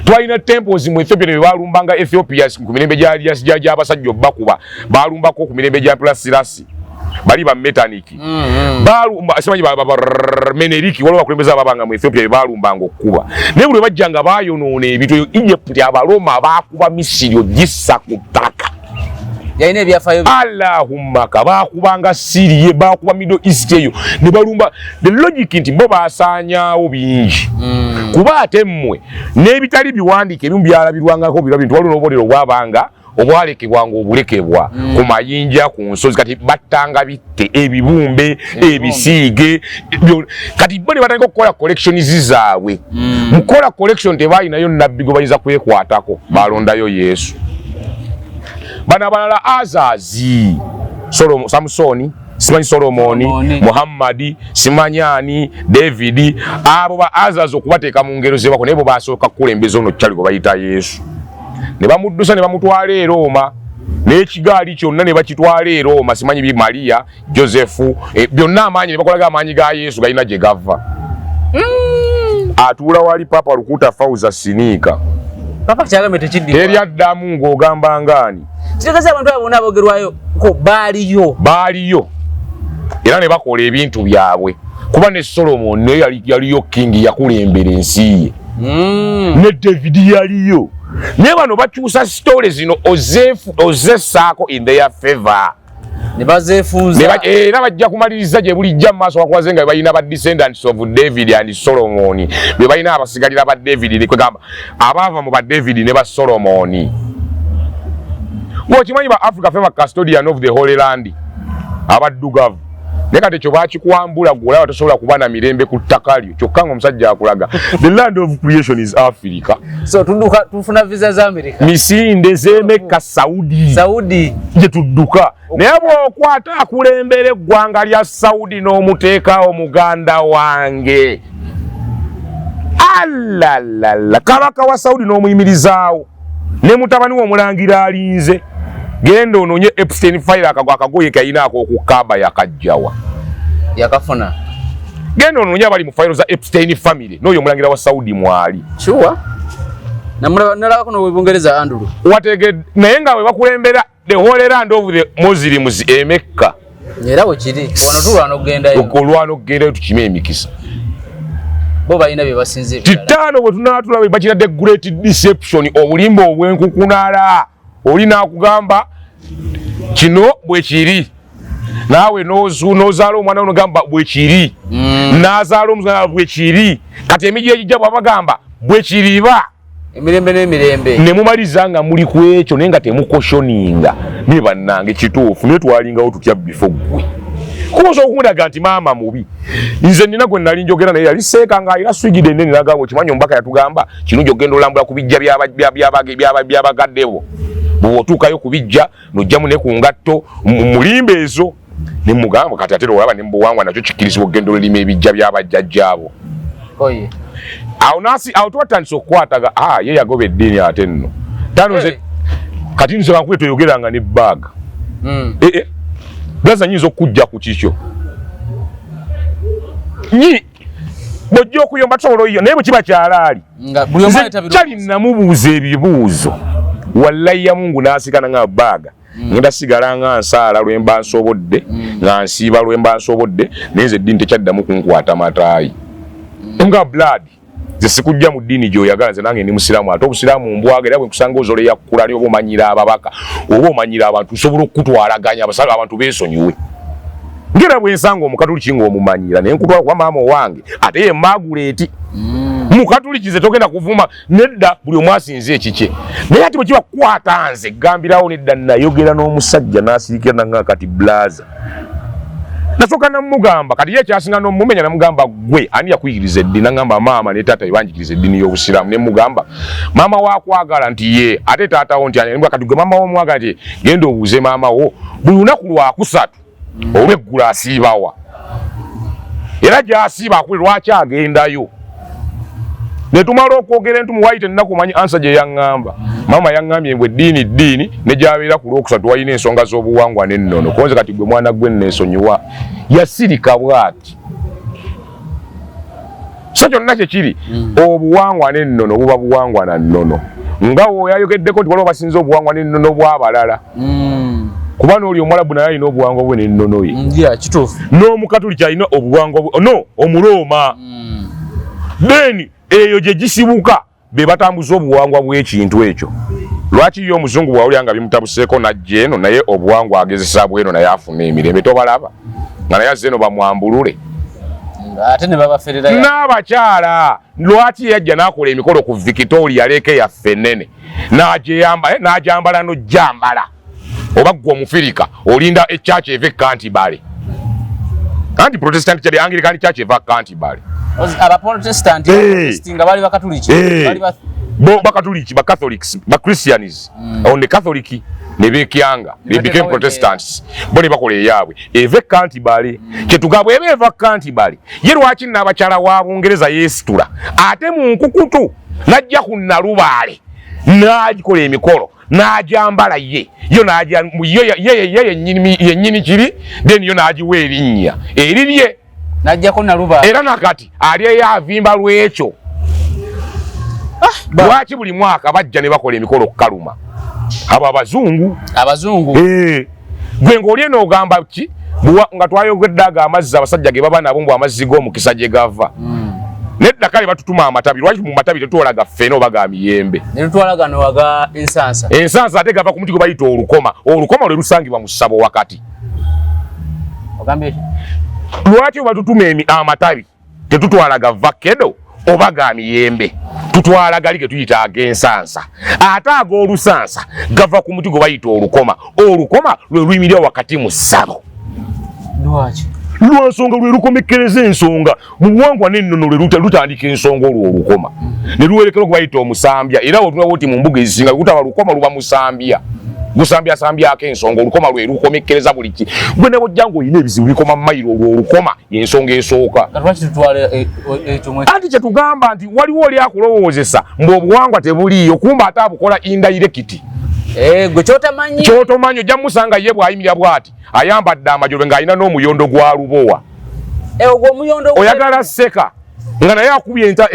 Twalina temples mu Ethiopia ne balumbanga Ethiopia ku mirembe gy'abasajja obbakuba balumbako ku mirembe gya Plasirasi bali ba Metaniki balumba simanyi ba Meneriki waliwo abakulembeze ababanga mu Ethiopia balumbanga okukuba naye buli bajjanga bayonoona ebintu. Egypt Abaroma baakuba Misiri ogissa ku ttaka yalina ebyafaayo. Allahumma ka baakubanga Syria baakuba Middle East eyo ne balumba. The logic nti bo baasaanyaawo bingi kuba ate mmwe n'ebitali biwandiike ebimu byalabirwangako bira bintu waliwo n'obubonero obwabanga obwalekebwanga obulekebwa ku mayinja ku nsozi kati battanga bitte ebibumbe ebisiige kati bo ne batandika okukola collections zaabwe. Mukola collection tebalinayo nabbi gwe bayinza kwekwatako balondayo Yesu. Bano abalala Azazi Samusoni simanyi Solomoni Muhammadi simanyi ani David abo ba Azazi okubateeka mu ngero ze bako naye bo basooka kukulembeza ono kyali gwe bayita Yesu. Ne bamuddusa ne bamutwala e Roma n'ekigaali kyonna ne bakitwala e Roma simanyi bi Maria Joseph byonna amaanyi ne bakolaga amaanyi ga Yesu galina gye gava. Atuula wali Papa Lukuta Fauza Siniika. Papa kyagambe tekiddibwa. Teri addamu ng'ogamba ngaani. Kitegeeza abantu abo bonna aboogerwayo ko baaliyo. Baaliyo. Era ne bakola ebintu byabwe. Kuba ne Solomon naye yaliyo king yakulembera ensi ye. Ne David yaliyo. Naye bano bakyusa stories zino ozessaako in their favor. Ne bazeefunza. Era bajja kumaliriza gye bulijja mu maaso bakwaze nga balina ba descendants of David and Solomon, be balina abasigalira ba David, kwegamba abaava mu ba David ne ba Solomon. Ng'okimanyi ba Africa fe ba custodian of the Holy Land, abaddugavu. Naye kati ekyo bakikwambula, gwe olaba tosobola kuba na mirembe ku ttaka lyo, kyokka ng'omusajja akulaga the land of creation is Africa. So tudduka tufuna visa za America. Misinde z'emekka Saudi. Saudi. Gye tudduka. Naye bw'okwata akulembera eggwanga lya Saudi n'omuteekawo muganda wange, alalala, kabaka wa Saudi n'omuyimirizaawo ne mutabani we omulangira alinze, genda onoonye Epstein file, akago akagoye kayina ak'okukaba yakajjawa? Yakafuna. Genda onoonye abali mu fayiro za Epstein family, n'oyo omulangira wa Saudi mwali. Sure, nalabako n'obwe Bungereza, Andrew. Watege naye nga bwe bakulembera the whole land of the Muslims emekka. Era bwe kiri, wano tulwana okugendayo. Olwana okugendayo tukime emikisa. Bo balina bye basinza ebirala. Titaano bwe tunaatulaba bakira the great deception, obulimba obwenkukunala. Oli naakugamba kino bwe kiri, naawe n'ozaala omwana wo nogamba bwe kiri, n'azaala omuzana bwe kiri. Kati emiji egijja bwabagamba bwe kiriba. Emirembe n'emirembe. Ne mumaliza nga muli ku ekyo, naye nga temuquestioninga. Naye bannange, kituufu, naye twalingawo tutya before? Ggwe kuba osobola okundaga nti maama mubi. Nze nina gwe nali njogera naye, yali seeka ng'alina swigide ennene, nagamba, "Okimanyi omubaka yatugamba kirungi okugenda olambula ku bijja by'abagadde bo, bw'otuukayo ku bijja n'ojjamu ne ku ngatto mulimba ezo." Ne mugamba, "Kati ate olaba ne mu buwangwa nakyo kikkirizibwa okugenda olulima ebijja by'abajjajjaabo." Oye. Awo nasi awo twatandise okukwataga. Ah, ye yagoba eddiini ate nno tano nze kati nze bankube toyogeranga ne baaga. Eh, eh. Gaza nyinza okujja ku kikyo nyi bw'ojja okuyomba tusobola oyiyo, naye bwe kiba kyalaali Nga buli omu nze aleeta kyali namubuuza ebibuuzo, wallahi ya Mungu, n'asigana nga baaga ngenda sigala nga nsaala lwe mba nsobodde, nga nsiiba lwe mba nsobodde, naye nze eddiini tekyaddamu kunkwata mataayi nga blood. Nze sikujja mu ddiini gy'oyagala. Nze nange ndi musiraamu, ate obusiraamu mbwaga, era bwe nkusanga ozola eyakkulani oba omanyira ababaka oba omanyira abantu, nsobola okukutwalaganya abasala abantu beesonyiwe, ngera bwe nsanga omukatuliki ng'omumanyira naye nkutwala kuba maama owange ate ye Maguleeti mukatuliki. Nze togenda kuvuma nedda, buli omu asinze ekikye. Naye ate bwe kiba kukwata nze gambirawo nedda. Nayogera n'omusajja n'asirikira nanga kati blaza nasooka namugamba, kati ye ekyasinga n'omumenya, namugamba, "Gwe ani yakuyigiriza eddiini?" Nagamba, "Maama ne taata bebanjigiriza eddiini y'obusiraamu." Ne mugamba, "Maama wakwagala?" Nti, "Ye." "Ate taatawo?" Nti, "Ani?" "Kati gwe maama womwagala?" Nti, "Genda obuuze maama wo buli lunaku lwakusatu olweggulo asiibawa, era gy'asiiba akuli lwaki agendayo." Ne tumala okwogera entumu wayite ennaku, manyi answer gye yaŋŋamba? "Maama yaŋŋambye mbwe eddiini ddiini, ne gy'abeera ku lwokusatu walina ensonga z'obuwangwa n'ennono." Konze kati gwe mwana gwe neesonyiwa. Yasirika bw'ati. So kyonna kyekiri, obuwangwa n'ennono buba buwangwa na nnono, nga woyayogeddeko nti waliwo basinza obuwangwa n'ennono bw'abalala, kuba n'oli Omuwalabu naye alina obuwangwa bwe n'ennono ye. Yeah, kituufu. N'Omukatuliki alina obuwangwa bwe, no Omurooma. Then eyo gye gisibuka be batambuza obuwangwa bw'ekintu ekyo. Lwaki ye omuzungu bwawulira nga bimutabuseeko najja eno, naye obuwangwa agezesa bweno, naye afuna emirembe? Tobalaba nga naye azze eno bamwambulule? Ate ne babafererayo. N'abakyala, lwaki yajja n'akola emikolo ku Victoria Lake yaffe ennene, n'agyambala n'ojjambala? Oba ggwe Omufirika olinda ekyaki eva e Canterbury? Anti Protestant kyali Anglican Church eva Canterbury. Abaprotestant nga bali Bakatuliki, bali bo Bakatuliki, ba Catholics, ba Christians on the Catholic ne bekyanga, they became Protestants, bo ne bakola eyaabwe eva e Canterbury. Kyetugamba eba eva Canterbury, ye lwaki n'abakyala wa Bungereza yeesitula ate mu nkukutu n'ajja ku Nalubaale n'agikola emikolo n'ajambala ye yo ye yennyini kiri, then yo n'agiwa erinnya erirye? Najjako Nalubaale. Era nakati ali eyo avimba lwekyo. Lwaki buli mwaka bajja ne bakola emikolo okukaluma abo abazungu? Abazungu. Gwe ng'oli eno ogamba ki? Nga twayogedde ago amazzi abasajja ge baba nabo, mbu amazzi g'omukisa gye gava. Nedda, kale batutuma amatabi. Lwaki mu matabi tetutwala ga ffene oba ga miyembe? Ne tutwala gano aga ensansa. Ensansa ate gava ku muti gwe bayita olukoma. Olukoma lwe lusangibwa mu ssabo wakati. Lwaki oba tutuma amatabi tetutwala ga vakedo oba ga miyembe, tutwala gali ge tuyita ag'ensansa, ate ag'olusansa gava ku muti gwe bayita olukoma. Olukoma lwe luyimirira wakati mu ssabo. Lwaki? Lwansonga lwe lukomekkereza ensonga mu buwangwa n'ennono, lwe lutandika ensonga olwo olukoma ne luwerekera okubayita omusambya. Era otunaba oti mu mbuga ezisinga gutaba lukoma, luba musambya, gusambyasambyako ensonga. Olukoma lwe lukomekkereza buli ki. Gwe ne bwojja ng'olina ebizibu bikoma mayiro, olwo olukoma yensonga esooka. Lwaki tutwala ekyo Anti kyetugamba nti waliwo oli akulowoozesa mbu obuwangwa tebuliiyo, kumba ate abukola indirect. Gwe kyotamanyi. Kyotomanyi, ojja musanga ye bw'ayimirira bw'ati ayambadde amajobe ng'alina n'omuyondo gwa lubowa. Ogwo omuyondo. Oyagala seka nga naye akubye enta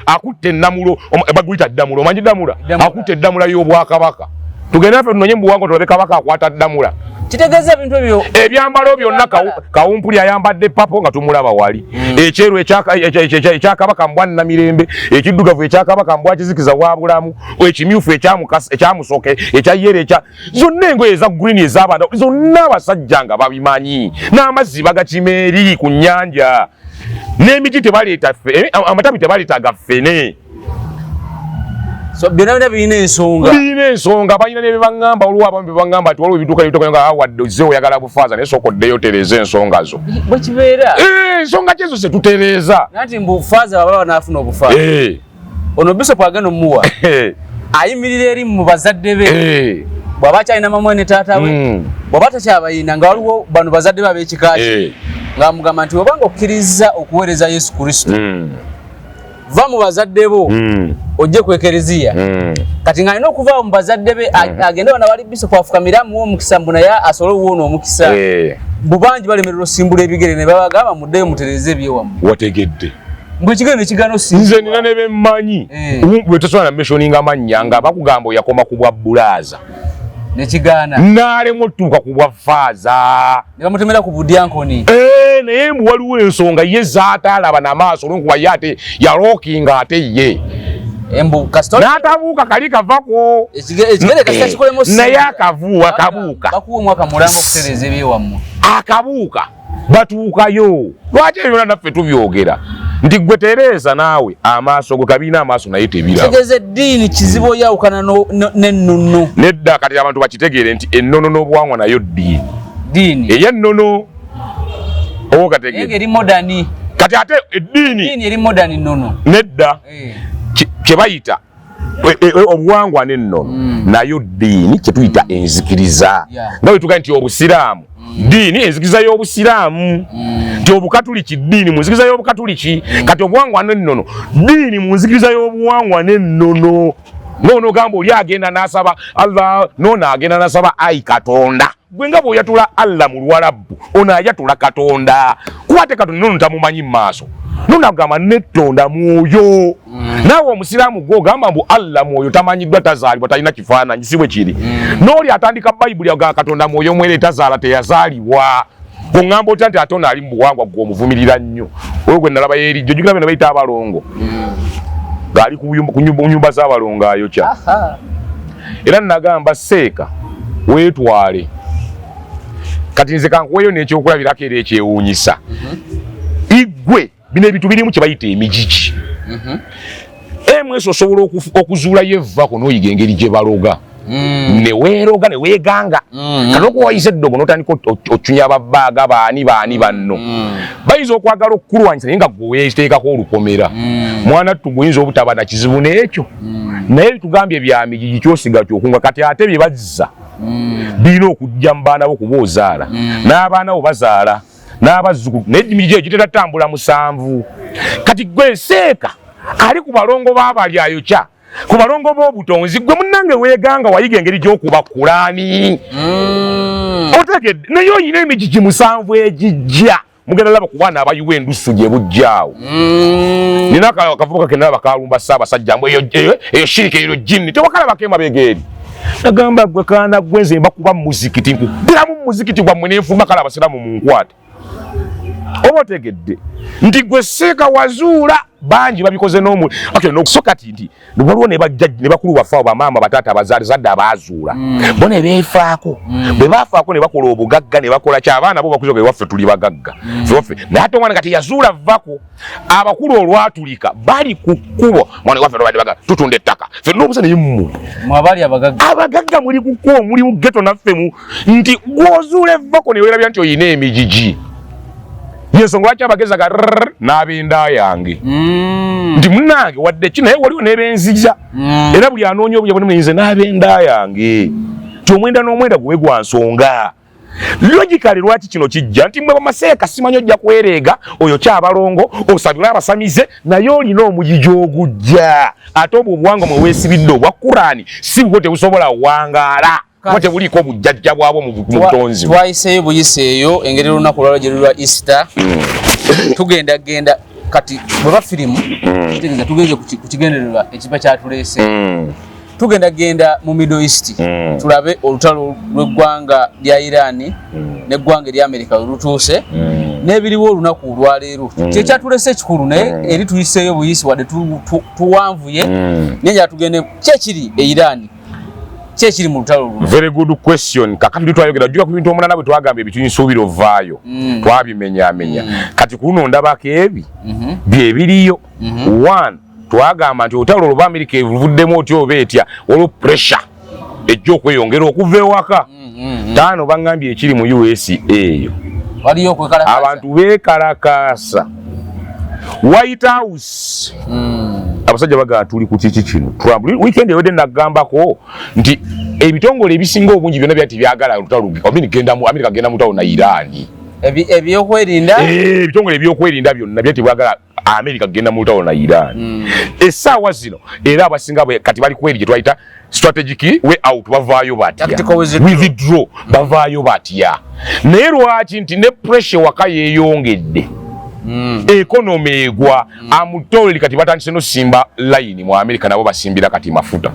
akutte ennamulo, baguyita ddamula, omanyi ddamula? Ddamula. Akutte eddamula y'obwakabaka. Tugende naffe tunonye mu buwangwa tulabe kabaka akwata ddamula. Kitegeeza ebintu ebyo. Ebyambalo byonna, kawumpuli ayambadde papo nga tumulaba wali, ekyeru ekyakabaka mbwa Namirembe, ekiddugavu ekyakabaka mbwa Kizikiza wa Bulamu, ekimyufu ekyamusoke, ekya yere, ekya zonna engoye eza green ez'abaana zonna, abasajja nga babimanyi, n'amazzi bagakima eri ku nnyanja, n'emiti tebaleeta amatabi tebaleeta ga ffene. So byonna byonna birina ensonga. Birina ensonga, balina ne bebaŋŋamba. Waliwo abamu bebaŋŋamba nti waliwo ebiduuka ebitoka nga wadde ozze oyagala bufaaza, naye sooka oddeyo otereeze ensonga zo. Bwe kibeera. Ensonga kyezo zetutereeza. Nanti mbu faaza baba banaafuna obufaaza, ono bisopu agenda omuwa, ayimirira eri mu bazadde be, bw'aba akyalina mamwe ne taata we, bw'aba takyabayina nga waliwo bano bazadde be ab'ekika kye, ng'amugamba nti obanga okkiriza okuweereza Yesu Kristo, va mu bazadde bo, ojje ku ekereziya. Kati ng'alina okuvaawo mu bazadde be, agende wano wali bisopu afukamire amuwe omukisa, mbu naye asobole owuwona omukisa. Bubangi balemererwa osimbula ebigere ne babagamba, "Muddeyo mutereeze ebyewammwe." Wategedde. Mbu ekigere ne kigaana osimbulwa. Nze nina ne bemmanyi bwe tosobola na mentioninga mannya, nga bakugamba oyakoma ku bwa bulaaza. Nekigaana. N'alemu otuuka ku bwa faaza. Ne bamutemera ku budyankoni. Naye mbu waliwo ensonga ye z'ataalaba n'amaaso, olw'okuba ye ate yalookinga ate ye Embu kasita n'atabuuka kali kavako. Ekigere kasita kikolemu. Naye akavuuka kabuuka. Bakuwa omwaka mulamba okutereeza ebyewammwe. Akabuuka batuukayo. Lwaki ebyo byonna naffe tubyogera nti gwe tereeza naawe amaaso go kabiina amaaso naye tebiraba. Kitegeeza eddiini kizibu oyawukana n'ennono. Nedda, kati abantu bakitegeere nti ennono n'obuwangwa nayo ddiini. Ddiini. Ey'ennono oba okategeere. Naye eri modern. Kati ate eddiini Eddiini eri modern nnono. Nedda. Kye bayita obuwangwa n'ennono nayo ddiini, kye tuyita enzikiriza. Nga bwe tugaa nti obusiraamu ddiini, enzikiriza y'obusiraamu, nti obukatuliki ddiini mu nzikiriza y'obukatuliki. Kati obuwangwa n'ennono ddiini mu nzikiriza y'obuwangwa n'ennono. Noonogamba oli agenda n'asaba Allah, noono agenda n'asaba ayi Katonda. Gwe nga bw'oyatula Allah mu Luwalabu, ono ayatula Katonda, kuba ate Katonda nono tamumanyi mu maaso. Nono agamba nettonda mwoyo. Naawe omusiraamu gwe ogamba mbu Allah mwoyo, tamanyiddwa, tazaalibwa, talina kifaananyi, si bwe kiri? N'oli atandika Bayibuli agamba Katonda mwoyo mwere, tazaala, teyazaalibwa. Oŋŋamba otya nti ate ono ali mu buwangwa gwe omuvumirira nnyo? Oyo gwe nalaba yerijjo, jjukira bino bayita abalongo, ng'ali ku nyumba z'abalongo ayokya. Era nagamba seeka weetwale. Kati nze kankuweyo n'ekyokulabirako era ekyewuunyisa. Igwe bino ebintu birimu kye bayita emigigi. Emwesi osobola okuzuulayo evvako n'oyiga engeri gye baloga, ne weeroga ne weeganga. Kati okuwayisa eddogo n'otandika ocunya babbaaga baani baani banno, bayinza okwagala okukulwanyisa, naye nga gwe weeteekako olukomera. Mwana ttu, guyinza obutaba na kizibu n'ekyo, naye tugambye bya migigi, kyosiga kyokunga. Kati ate bye bazza birina okujja mu baana bo, kuba ozaala n'abaana bo bazaala n'abazzukulu, naye emigigi egyo gitera tambula 7. Kati gwe seeka ali ku balongo b'abali ayokya ku balongo b'obutonzi, gwe munnange weeganga wayiga engeri gy'okuba kulaani. Otegedde? Naye oyina emigigi 7 egijja. Mugenda laba ku baana abayiwa endusu gye bujjaawo. Nina akavubuka ke nalaba kalumba Ssaabasajja mbu eyo shirika, eyo jinni. Tewakalabako emabega eri? Nagamba gwe kaana gwe, nze mbakuba mu muzikiti, nkubiramu mu muzikiti gwammwe nenfuluma. Kale abasiraamu munkwate. Oba otegedde nti gwe seeka wazuula bangi babikoze n'omu. Okay, no, so kati nti waliwo ne bajjajja ne bakulu baffe abo, bamaama, bataata, abazaale zadde abaazuula bo ne beefaako. Bwe baafaako ne bakola obugagga ne bakola ki, abaana bo bakuze ewaffe tuli bagagga. Ffe waffe, naye ate omwana kati yazuula vvako abakulu olwatulika bali ku kkubo, mwana waffe tobadde bagagga, tutunda ettaka ffe n'obusa, naye mmwe Mwabali abagagga. Abagagga muli ku kkubo, muli mu ghetto naffe mu nti gw'ozuula evvako ne weerabira nti oyina emigigi. Yensonga lwaki abagezi aga rrrr n'ab'enda yange nti munnange wadde ki, naye waliwo n'ebenzija era buli anoonya obuya bwe nze n'ab'enda yange nti omwenda n'omwenda gwe gwa nsonga. Logically, lwaki kino kijja nti mwe bamaseeka simanyi ojja kwereega oyo kyabalongo osabire abasamize, naye olina omugigi ogujja, ate obwo obuwangwa mwe weesibidde obwa Kurani si bwo, tebusobola wangaala kuba tebuliiko obujjajja bwabwo mu butonzi. Twayiseeyo buyiseeyo engeri olunaku olwalo gye lulwa Easter. Tugenda genda kati bweba firimu kitegeeza tugenze ku kigendererwa ekiba kyatuleese. Tugenda genda mu Middle East tulabe olutalo lw'eggwanga lya Iran n'eggwanga erya America we lutuuse n'ebiriwo olunaku olwaleero. Kyekyatulese ekikulu, naye eri tuyiseeyo buyisi wadde tuwanvuye, naye njala tugende kyekiri e Iran, kyekiri mu lutalo luno. Very good question. Kakati tuli twayogera jjuka ku bintu omunana bwe twagamba ebituinsuubira ovaayo twabimenyaamenya. Kati ku luno ndabako ebi byebiriyo. One, twagamba nti olutalo olwo Amerika evuddemu otya oba etya, waliwo pressure ejja okweyongera okuva ewaka. Taano baŋŋambye ekiri mu USA eyo waliyo okwekalakaasa. Abantu beekalakaasa White House. Abasajja bagamba tuli ku kiki kino. Trump weekend ewedde nagambako nti ebitongole ebisinga obungi byonna byati byagala olutalo genda mu Amerika, genda mu lutalo na Iran. Ebyokwerinda. Ebitongole ebyokwerinda byonna byati bwagala Amerika genda mu lutalo na Iran. Essaawa zino era abasinga kati bali kweri gye twayita strategic way out, bavaayo batya? Tactical withdraw. Withdraw, bavaayo batya? Naye lwaki nti ne pressure waka yeeyongedde, economy egwa amutoli, kati batandise nosimba layini mu Amerika, nabo basimbira kati mafuta.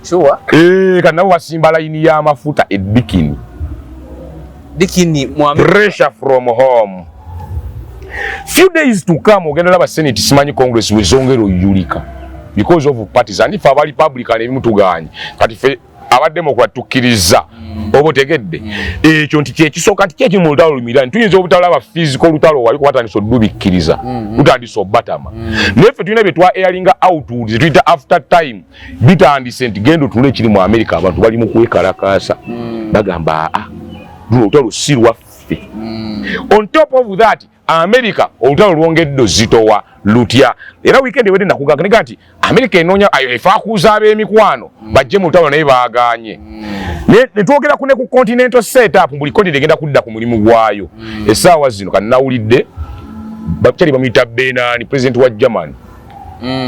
Sure. Eh, kati nabo basimba layini y'amafuta edikini. Dikini mu Amerika. Pressure from home. Few days to come ogenda laba Senate, simanyi Congress wezongera oyulika because of parties, and ife aba Republican ebimu tuganye, kati fe aba Democrat tukkiriza. Oba otegedde ekyo nti kyekisooka nti kyekiri mu lutalo lumirani, tuyinza obutalaba physical lutalo wali kubatandisa odubikkiriza, lutandisa obatama, naye ffe tulina bye twa airinga out tuyita after time bitandise nti genda otule ekiri mu America, abantu bali mu kwekalakaasa, bagamba aa luno olutalo si lwaffe. On top of that, America olutalo lwongedde ozitowa lutya, era weekend ewedde nakugamba nti America enoonya efaakuuza ab'emikwano bajje mu lutalo, naye baagaanye. Ne twogera ku ne ku continental setup, buli continent egenda kudda ku mulimu gwayo. Essaawa zino kanawulidde bakyali bamuyita Benani, president wa Germany,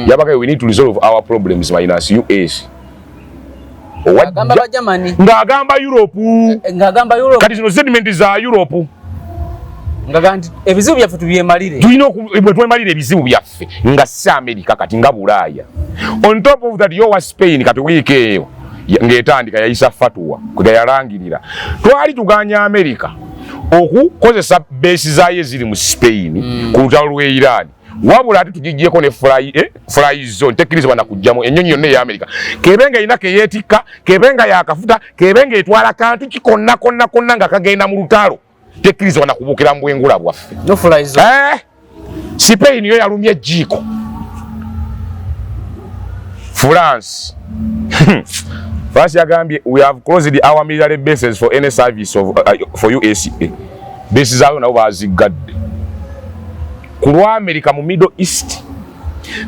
yabagaye we need to resolve our problems minus US. Agamba ba Germany. Ng'agamba Europe. Ng'agamba Europe. Kati zino statement za Europe. Ngaga nti ebizibu byaffe tubyemalire. Tulina bwe twemalira ebizibu byaffe nga si America, kati nga Bulaaya. On top of that, yo wa Spain kati wiiki eyo ng'etandika yayisa fatuwa kwega yalangirira twali tuganya America okukozesa base zaayo eziri mu Spain ku lutalo lw'e Iran, wabula ate tugiggyeko ne fly zone, tekkirizibwa na kugyamu ennyonyi yonna eya America, kebe nga erina keyeetikka, kebe nga yakafuta, kebe nga etwala kantu ki konna konna konna nga kagenda mu lutalo, tekkirizibwa na kubuukira mu bwengula bwaffe. No fly zone. Spain yo yalumye ejjiiko. France yagambye we have closed our military bases for any service of, for USA. Base zaayo nabo baziggadde ku lwa America mu Middle East.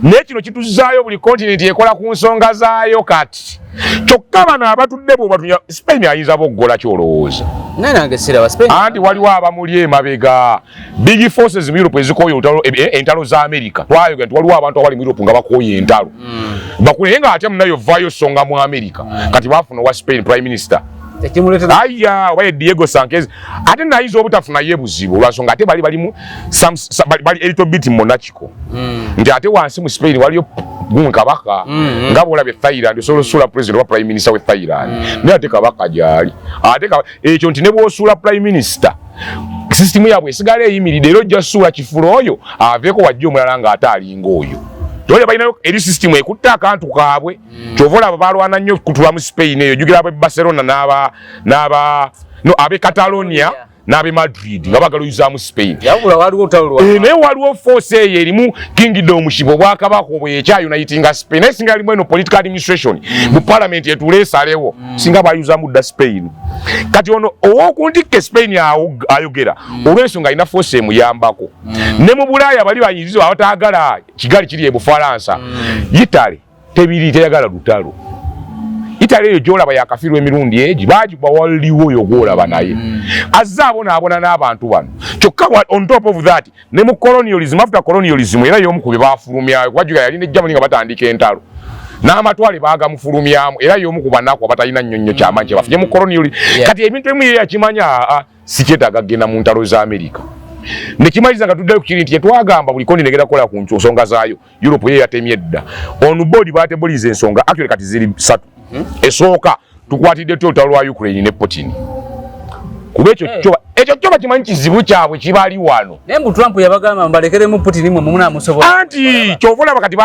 Naye kino kituzaayo buli continent ekola ku nsonga zaayo kati. Kyokka bano abatudde bw'obatunya Spain ayinza boggola ky'olowooza. Naye nange siraba Spain. Anti waliwo abamuli emabega, big forces mu Europe ezikooye olutalo, entalo za America. Twayogera nti waliwo abantu abali mu Europe nga bakooye entalo, bakule nga ate munayo vaayo songa mu America. Kati baafuna owa Spain prime minister Ekimuleetera aya oba ye Diego Sanchez, ate nayinza obutafuna ye buzibu olwansonga ate bali balimu bali a little bit monarchical, nti ate wansi mu Spain waliyo gumu kabaka, nga bwolabye Thailand osobola osuula president oba prime minister we Thailand, naye ate kabaka gyali ate ekyo nti ne bw'osuula prime minister System yaabwe esigala eyimiridde, era ojja suula kifulo oyo aveeko wajja omulala ng'ate alinga oyo. Tole balinayo eri system ekutta akantu kaabwe. Kyova olaba balwana nnyo kutula mu Spain eyo, jjukira ab'e Barcelona n'aba no ab'e Catalonia n'ab'e Madrid nga bagala oyuzaamu Spain. Yabula waliwo olutalo lwa Eh, naye waliwo force eyo erimu kingdomship, obwakabaka obwo ekyayunitinga Spain. Naye singa yalimu eno political administration mu parliament etuula esalewo, singa bayuzamu dda Spain. Kati ono owokuntikka Spain ayogera olw'ensonga alina force emuyambako. Ne mu Bulaaya bali bayinziza abataagala Kigali kiri e Bufalansa. Italy tebiri, teyagala lutalo. Italy eyo gyolaba yakafiirwa emirundi egi, bagikuba waliwo oyo gwolaba naye azze abonaabona n'abantu bano. Kyokka on top of that, ne mu colonialism, after colonialism, era y'omu ku bye bafulumyayo, kuba jjukira yali ne Germany nga batandika entalo n'amatwale baagamufulumyamu, era y'omu ku banaku abatalina nnyo nnyo kyamanyi kye bafunye mu colonialism. Kati ebintu ebimu ye yakimanya, aa sikyetaaga kugenda mu ntalo za Amerika. Nekimaliza nga tuddayo ku kiri nti tetwagamba buli continent egenda kukola ku nsonga zaayo. Europe ye yatemye edda on board, bateboliza ensonga. Actually kati ziri ssatu. Esooka, tukwatidde tutya olutalo lwa Ukraine ne Putin? Kuba ekyo ekyo kyo bakimanyi kizibu kyabwe kibali wano. Naye mbu Trump yabagamba mbalekeremu Putin, mwe munamusobola. Anti kyova olaba kati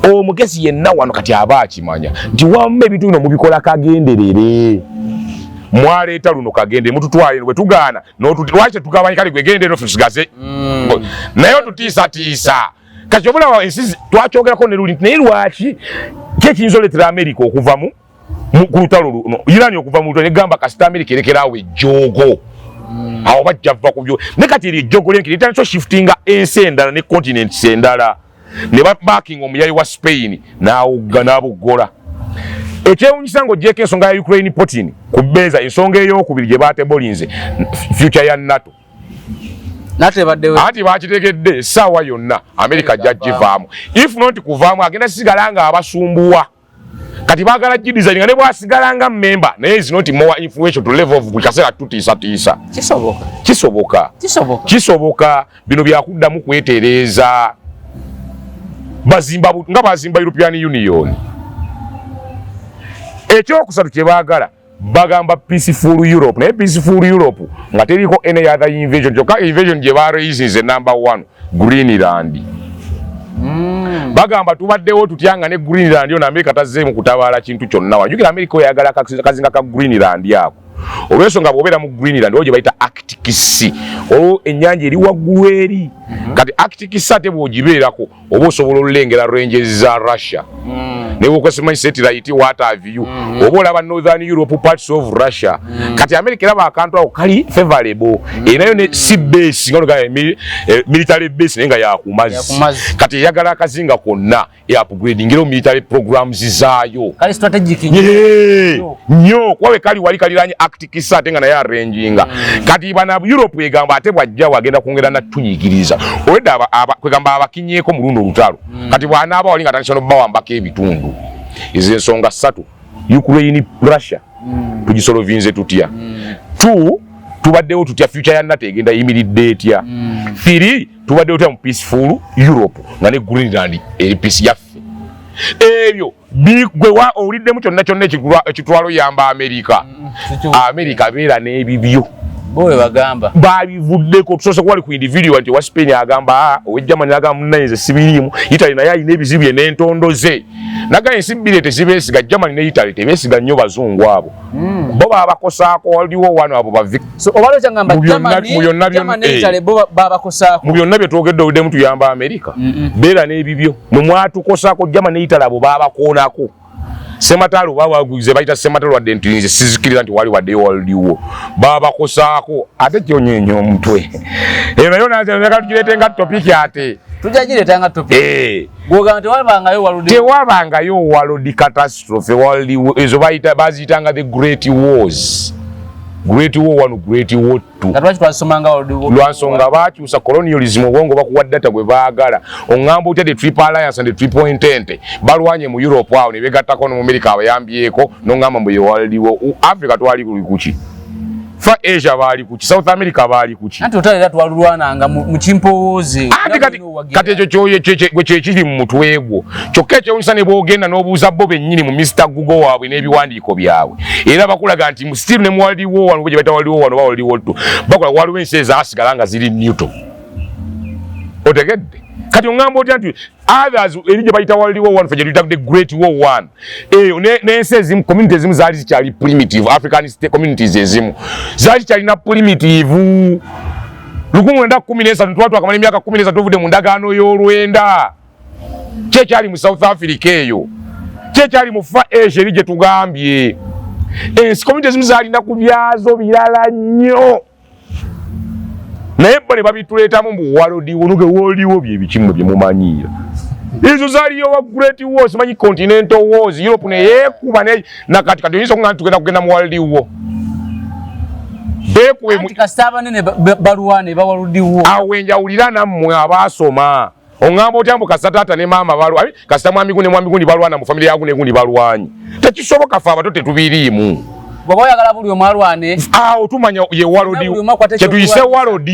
omugezi yenna wano kati aba akimanya nti wamma ebintu bino mubikola kagenderere, mwaleeta luno kagendere, mututwale bwe tugaana. Lwaki tetugabanye? Kale gwegende eno, tusigaze naye otutiisatiisa. Kati obulaba ensi twakyogerako ne luli nti naye lwaki ki ekiyinza oleetera Amerika okuva mu ku lutalo luno, Iran okuva mu lutalo, negamba kasita Amerika erekeraawo ejjoogo, awo bajja va ku byo. Ne kati eryo ejjoogo lyenkiri litandise shiftinga ensi endala ne continents endala ne babakinga omuyayi wa Spain n'awugga n'abuggola. Ekyewunyisa, ng'ogyeko ensonga ya Ukraine, Putin ku bbeeza, ensonga ey'okubiri gye batebolinze, future ya NATO. NATO ebaddewo. Anti bakitegedde, essaawa yonna Amerika ajja givaamu. If not kuvaamu, agenda sigala nga abasumbuwa. Kati baagala gidesign nga ne bwasigala nga member, naye is not more influential to level of buli kaseera tutiisatiisa. Kisoboka? Kisoboka. Kisoboka. Kisoboka. Bino byakuddamu kwetereeza, bazimba nga bazimba European Union. Ekyokusatu kye baagala, bagamba peaceful Europe, naye peaceful Europe nga teriko any other invasion. Kyokka invasion gye baraisinze number one, Greenland. Bagamba tubaddewo tutya nga ne Greenland ono Amerika tazzeemu kutabaala kintu kyonna? Wajjukira Amerika oyagala akazinga ka Greenland ako olw'ensonga bw'obeera mu Greenland oyo gye bayita Arctic Sea, olwo ennyanja eri waggulu eri. Kati Arctic Sea ate bw'ogibeerako oba osobola olulengera ranges za Russia, ne bw'okozesa satellite, what have you, oba olaba northern Europe, parts of Russia. Kati America eraba akantu ako kali favorable, erinayo ne sea base nga nogamba military base, naye nga yakumazzi. Yakumazzi. Kati eyagala akazinga konna e upgrading military programs zaayo. Kali strategic. Yeah, nnyo, kuba bwe kali wali kaliranye Arctic Sea, ate nga naye arranginga. Kati bana Europe egamba ate bwajja wagenda kwongera natunyigiriza olwedda kwegamba abakinyeeko mu luno olutalo. Kati bw'anaaba wali nga atandise n'obbawambako ebitundu. Ezo ensonga ssatu: Ukraine, Russia, tugisolovinze tutya? Two, tubaddewo tutya? Future ya NATO egenda yimiridde etya? Three, tubaddewo tutya mu peaceful Europe nga ne Greenland eri peace yaffe? Ebyo gwe owuliddemu kyonna kyonna ekitwala oyamba Amerika? Amerika beera n'ebibyo. Bo bwe bagamba. Babivuddeko. Tusoose kuwali ku individual nti owa Spain agamba, "Ah," owe Germany agamba, "Munnaye nze sibiriimu." Italy naye alina ebizibu bye n'entondo ze. Nagamba ensi bbiri tezibeesiga, Germany ne Italy tebeesiga nnyo bazungu abo. Bo babakosaako waliwo wano abo ba So obala okyangamba Mu Germany, mu byonna Germany ne Italy bo babakosaako. Mu byonna bye twogedde, owuliddemu tuyamba Amerika? Beera n'ebibyo. Mwe mwatukosaako, Germany ne Italy abo babakoonako. Sematalo bawaguze bayita sematalo, wadde nti nze sizikiriza nti wali waddeyo waliwo babakosaako, ate kyonyeenya omutwe eyo nayo nanze tugireete nga topic ate. Tujja gireeta nga topic. Eh. Gwogamba tewabangayo world Tewabangayo world catastrophe. World ezo bayita baziyitanga the great wars, Great War One, Great War Two. Nga lwaki twasomanga world war? Lwansonga bakyusa colonialism, obwongo bakuwa data gwe baagala. Oŋŋamba otya the Triple Alliance and the Triple Entente balwanye mu Europe awo ne begattako no mu America abayambyeko, noŋŋamba mbu ye world war? Africa twali kuli kuki? Far Asia baali kuki? South America baali kuki? Anti olutalo era twalulwananga mu kimpowooze. Anti kati ekyo gwe kyekiri mu mutwe gwo. Kyokka ekyewunyisa, ne bwogenda n'obuuza bo bennyini mu Mr Google waabwe n'ebiwandiiko byabwe, era bakulaga nti mu still ne mu World War One, gye bayita World War One oba World War Two, bakola waliwo ensi ezaasigala nga ziri neutral. Otegedde? Kati oŋŋamba otya nti others eri gye bayita World War One, fe gye tuyita the Great War One, eyo n'ensi ezimu, community ezimu zaali zikyali primitive. African state communities ezimu zaali zikyalina primitive. 1913 tuba twakamala emyaka 13 tuvudde mu ndagaano y'olwenda. Kyekyali mu South Africa, eyo kyekyali mu Far Asia eri gye tugambye. Ensi, community ezimu zaalina ku byazo birala nnyo, naye bo ne babituleetamu mbu world war. Nuge world war bye bikimmwe bye mumanyiira. Ezo zaaliyo wa Great Wars, simanyi Continental Wars, Europe neyeekuba nakati. Kati oyinza okuŋŋamba nti tugenda kugenda mu world war? Beekube. Anti kasita abanene balwane bawaludiwo. Awo enjawulira nammwe abaasoma. Oŋŋamba otya mbu kasita taata ne maama balwa, kasita mwami gundi ne mwami gundi balwana, mu family ya gundi ne gundi balwanyi? Tekisoboka, ffe abato tetubiriimu. Bw'oba oyagala buli omu alwane. Awo tumanya ye world. Buli omu akwate kyetuyise ekyokulwanyisa. World,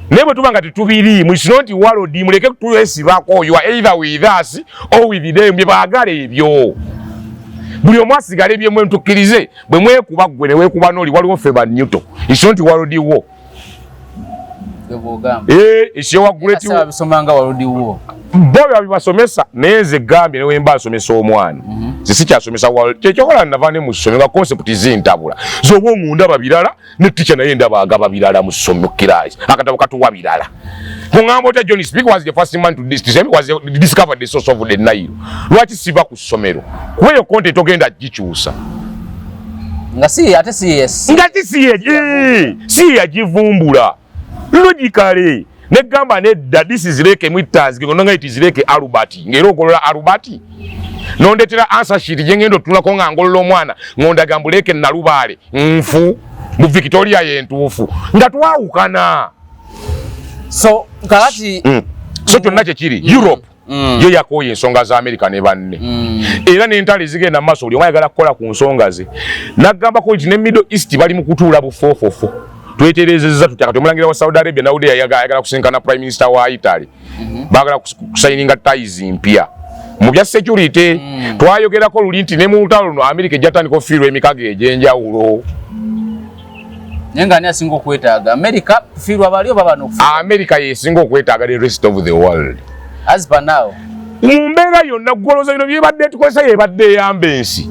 naye bwe tuba nga tetubiriimu, it's not world. Muleke twesibako. You are either with us or with them. Bye baagala ebyo, buli omu asigala ebyemwe. Ntukkirize bwe mwekuba ggwe ne weekuba n'oli, waliwo ffe ba neutral. It's not world war. Gwe bw'ogamba. Eh, it's your great Kasaba bisoma nga waludiwo. Bo babibasomesa, naye nze gambye ne wemba nsomesa omwana, nze sikyasomesa. Kyekyokola nava ne mu ssomero nga concept zintabula. Zoba omundaba birala, ne teacher naye ndaba agaba birala mu ssomero, kiraasi akatabo katuwa birala. Kuŋŋamba otya John Speke was the first man to was the, discover the source of the Nile? Lwaki siva ku ssomero? Kuba eyo content ogenda gikyusa. Nga si ate si yes. Nga ti si yagivumbula. Logically negamba nedda, this is Lake Mwittazi nga it is Lake Albert, ng'era ogolola Albert nondetera answer sheet gye ngenda otunulako nga ngolola omwana ng'ondaga mbu Lake Nalubaale nfu mu Victoria yentuufu, nga twawukana. So kakati So kyonna kyekiri Europe yo yakooye ensonga za America ne banne, era n'entalo ezigenda mu maaso, buli omu ayagala kukola ku nsonga ze. Nagambako nti ne Middle East bali mu kutuula bufoofofo, tweterezezza tutya? Kati omulangira wa Saudi Arabia nawudde ayagala kusinkana prime minister wa Italy, baagala kusayininga ties mpya mu bya security. Twayogerako luli nti ne mu lutalo luno America ejja tandika ofiirwa emikago egy'enjawulo. Naye nga ani asinga okwetaaga? America kufiirwa bali oba bano okufiirwa? America yesinga okwetaaga the rest of the world. As per now. Mu mbeera yonna goloza bino byebadde tukozesa, yebadde eyamba ensi.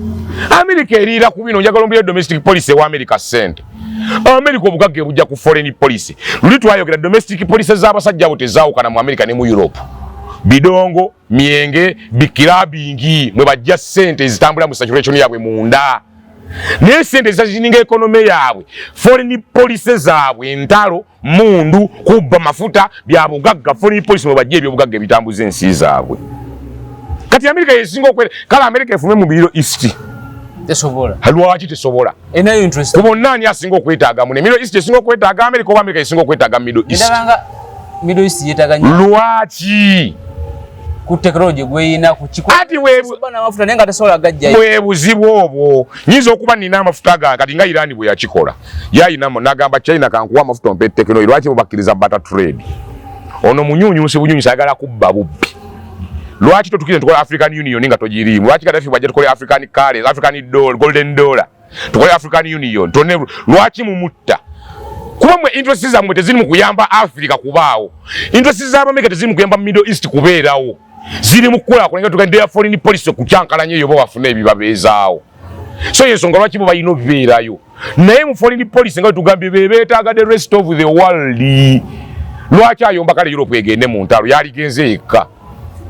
America eriira ku bino. Njagala ombire domestic policy ewa America sente. America obugagga ebujja ku foreign policy. Luli twayogera domestic policy z'abasajja abo tezaawukana mu America ne mu Europe. Bidongo, myenge, bikirabingi mwe bajja sente ezitambula mu circulation yaabwe munda, naye sente ezazininga economy yaabwe, foreign policy zaabwe, entalo, mundu, kubba mafuta, bya bugagga. Foreign policy mwe bajja ebyobugagga ebitambuza ensi zaabwe. Kati America yesinga okwere. Kale America efume mu Middle East? Tesobola. Lwaki tesobola? Enayo interest. Ku bonna ani asinga okwetaaga mune? Middle East esinga okwetaaga America oba America esinga okwetaaga Middle East? Ndabanga Middle East yeetaaga nnyo. Lwaki? Ku technology gweyina ku Ati n'amafuta, naye nga tesobola gajjayo. Bwe buzibu obwo. Nyinza okuba nina amafuta gange, kati nga Iran bwe yakikola, yayina nagamba China, kankuwa amafuta ompe technology. Lwaki bubakkiriza barter trade? Ono munyunyusi bunyunyusi, ayagala kubba bubbi. Lwaki totukiriza tukola African Union nga togiriimu? Lwaki Gaddafi bwajja tukole African currency, African dollar, golden dollar, tukole African Union tone? Lwaki mumutta? Kuba mwe interest zammwe teziri mu kuyamba Africa kubaawo. Interest z'Abamerika teziri mu kuyamba Middle East kubeerawo, ziri mu kukulaakulanya tugende ya foreign policy okukyankalanya eyo bo bafune ebibabeezaawo. So yensonga lwaki bo balina obibeerayo, naye mu foreign policy nga tugambye be beetaaga the rest of the world. Lwaki ayomba? Kale Europe egende mu ntalo, yaligenze yekka.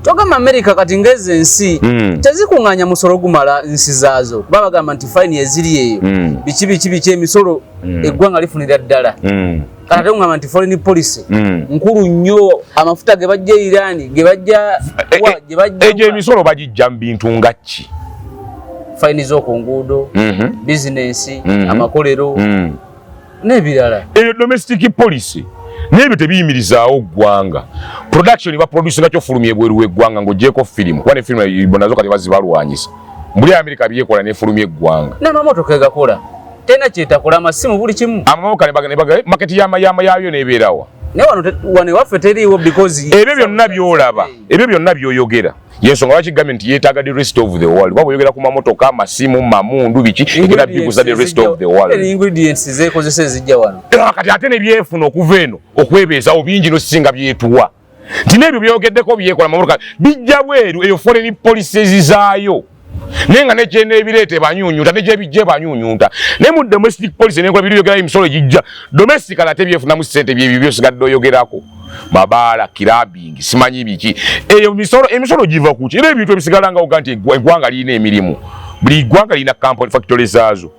Togamba America kati ngezi ensi tezikuŋŋaanya musolo gumala nsi zaazo, kuba bagamba nti fine eziri eyo, biki biki biki, emisolo eggwanga lifunira ddala. Kati ate kugamba nti foreign policy nkulu nnyo, amafuta ge bajja e Iran, ge bajja wa, gye bajja Egyo emisolo bagijja mu bintu nga ki? Fine z'oku nguudo, bizinensi, amakolero n'ebirala. Eyo domestic policy, n'ebyo tebiyimirizaawo ggwanga. Production baproducinga kyofulumya ebweru w'eggwanga, ng'ogyeko firimu, kuba ne firimu nazo kati bazibalwanyisa. Mbuli Amerika byekola nefulumya eggwanga. N'amamotoka egakola. Tena kyetakola amasimu, buli kimu. Amamotoka ne market yama yayo nebeerawa. Naye wano ewaffe teriiwo because Ebyo byonna byolaba, ebyo byonna byoyogera, yensonga lwaki gavumenti yeetaaga the rest of the world. Kuba bw'oyogera ku mamotoka, amasimu, mamundu, biki, egenda biguza the rest of the world. Ingredients zekozesa ezijja wano. Kati ate nebyefuna okuva eno okwebeezawo bingi nosinga byetuwa, nti n'ebyo byogeddeko byekola mamotoka bijja bweru. Eyo foreign policies zaayo, naye nga nekyeneebireeta ebanyunyunta, negyebijja ebanyunyunta. Naye mu domestic policy nenkola biri oyogerayo emisolo egijja domestic, ate byefunamu sente byebyo byosigadde oyogerako, mabaala, clubbing, simanyi biki. Eyo misolo, emisolo giva kuki? Era ebintu ebisigala nga oga nti eggwanga lirina emirimu, buli ggwanga lirina company, factory zaazo,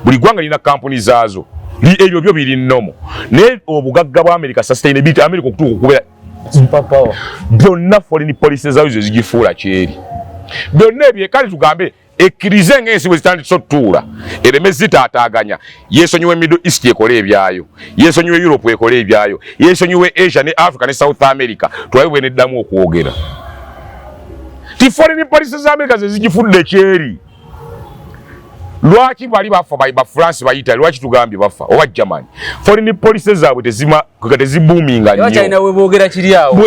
buli ggwanga lirina kampuni zaazo. Ebyo byo biri nnomo, naye obugagga bwa America, sustainability, America okutuuka okubeera superpower, byonna foreign policy zaayo ze zigifuula kyeri. Byonna ebyo, kale tugambe ekkirize ng'ensi bwe zitandise otutuula ereme zitaataaganya, yeesonyiwe Middle East ekole ebyayo, yeesonyiwe Europe ekole ebyayo, yeesonyiwe Asia ne Africa ne South America, tulabe bweneddamu okwogera ti foreign policy za America ze zigifudde kyeri. Lwaki bali bafa ba France, ba Italy? Lwaki tugambye bafa oba Germany? Foreign policy zaabwe tezima tezibuuminga nnyo. China we boogera kiri awo.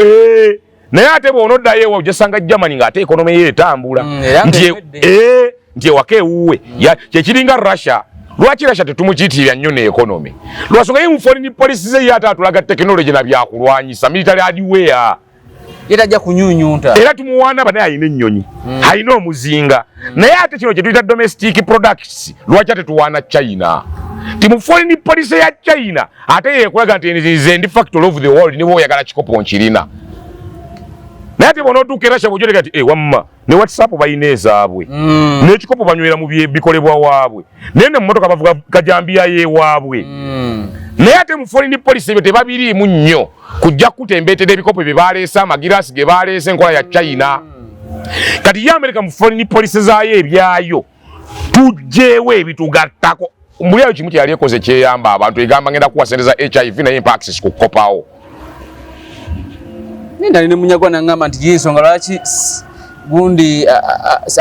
Naye ate bw'onoddayo ewa, ojasanga Germany ng'ate economy ye etambula. Era nti ng'ewedde. Nti ewaka ewuwe. Kyekiringa Russia. Lwaki Russia tetumukiitirira nnyo ne economy? Lwasonga ye mu foreign policy ze ye ate atulaga technology na byakulwanyisa, military hardware. Ye tajja kunyunyunta. Era tumuwaana banaye alina ennyonyi, alina omuzinga. Naye ate kino kyetuyita domestic products, lwaki ate tuwaana China? Ti mu foreign policy ya China ate yekulaga nti nze ndi factory of the world, niba oyagala kikopo nkirina. Naye ate bw'onootuuka e Russia, bw'ojoleka nti wamma ne WhatsApp balina ezaabwe, n'ekikopo banywera mu bikolebwa waabwe, naye ne mu mmotoka bavuga kajambiya yewaabwe. Naye ate mu foreign policy ebyo tebabiriimu nnyo, kujja kutembeetera ebikopo bye baleese, amagiraasi ge baleese, enkola ya China. Kati ye America mu foreign policy zaayo ebyayo tugjeewo ebitugattako. Mbuli ayo kimu kyeyali ekoze kyeyamba abantu, egamba ngenda kuwa sente za HIV naye mpa access ku kopawo. Naye nali ne Munyagwa naŋŋamba nti yensonga lwaki gundi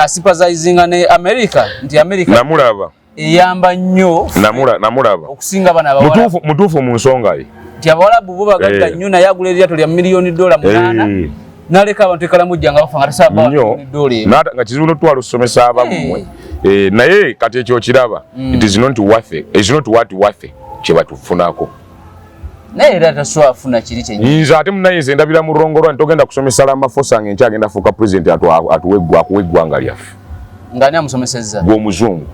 asympathizinga ne America, nti America Namulaba. eyamba nnyo Namulaba. okusinga bano abawala. Mutuufu mu nsonga ye. Nti abawalabu bo bagagga nnyo, naye agula eryato lya $8 miliyoni naleka abantu ekalamujja nga bafa nga tasaba nnyo $1 million emu. Nga kizibu notwala okusomesa abammwe. Naye kati ekyo okiraba, it is not worth it. It's not what worth kye batufunako. Naye era tasobola afuna kiri kyennyini. Nze ate munaye nze ndabira mu rongorwa nti togenda kusomesa Ramaphosa nga enkya agenda fuuka president akuwa eggwanga lyaffe. Ng'ani amusomesezza? Gwe omuzungu.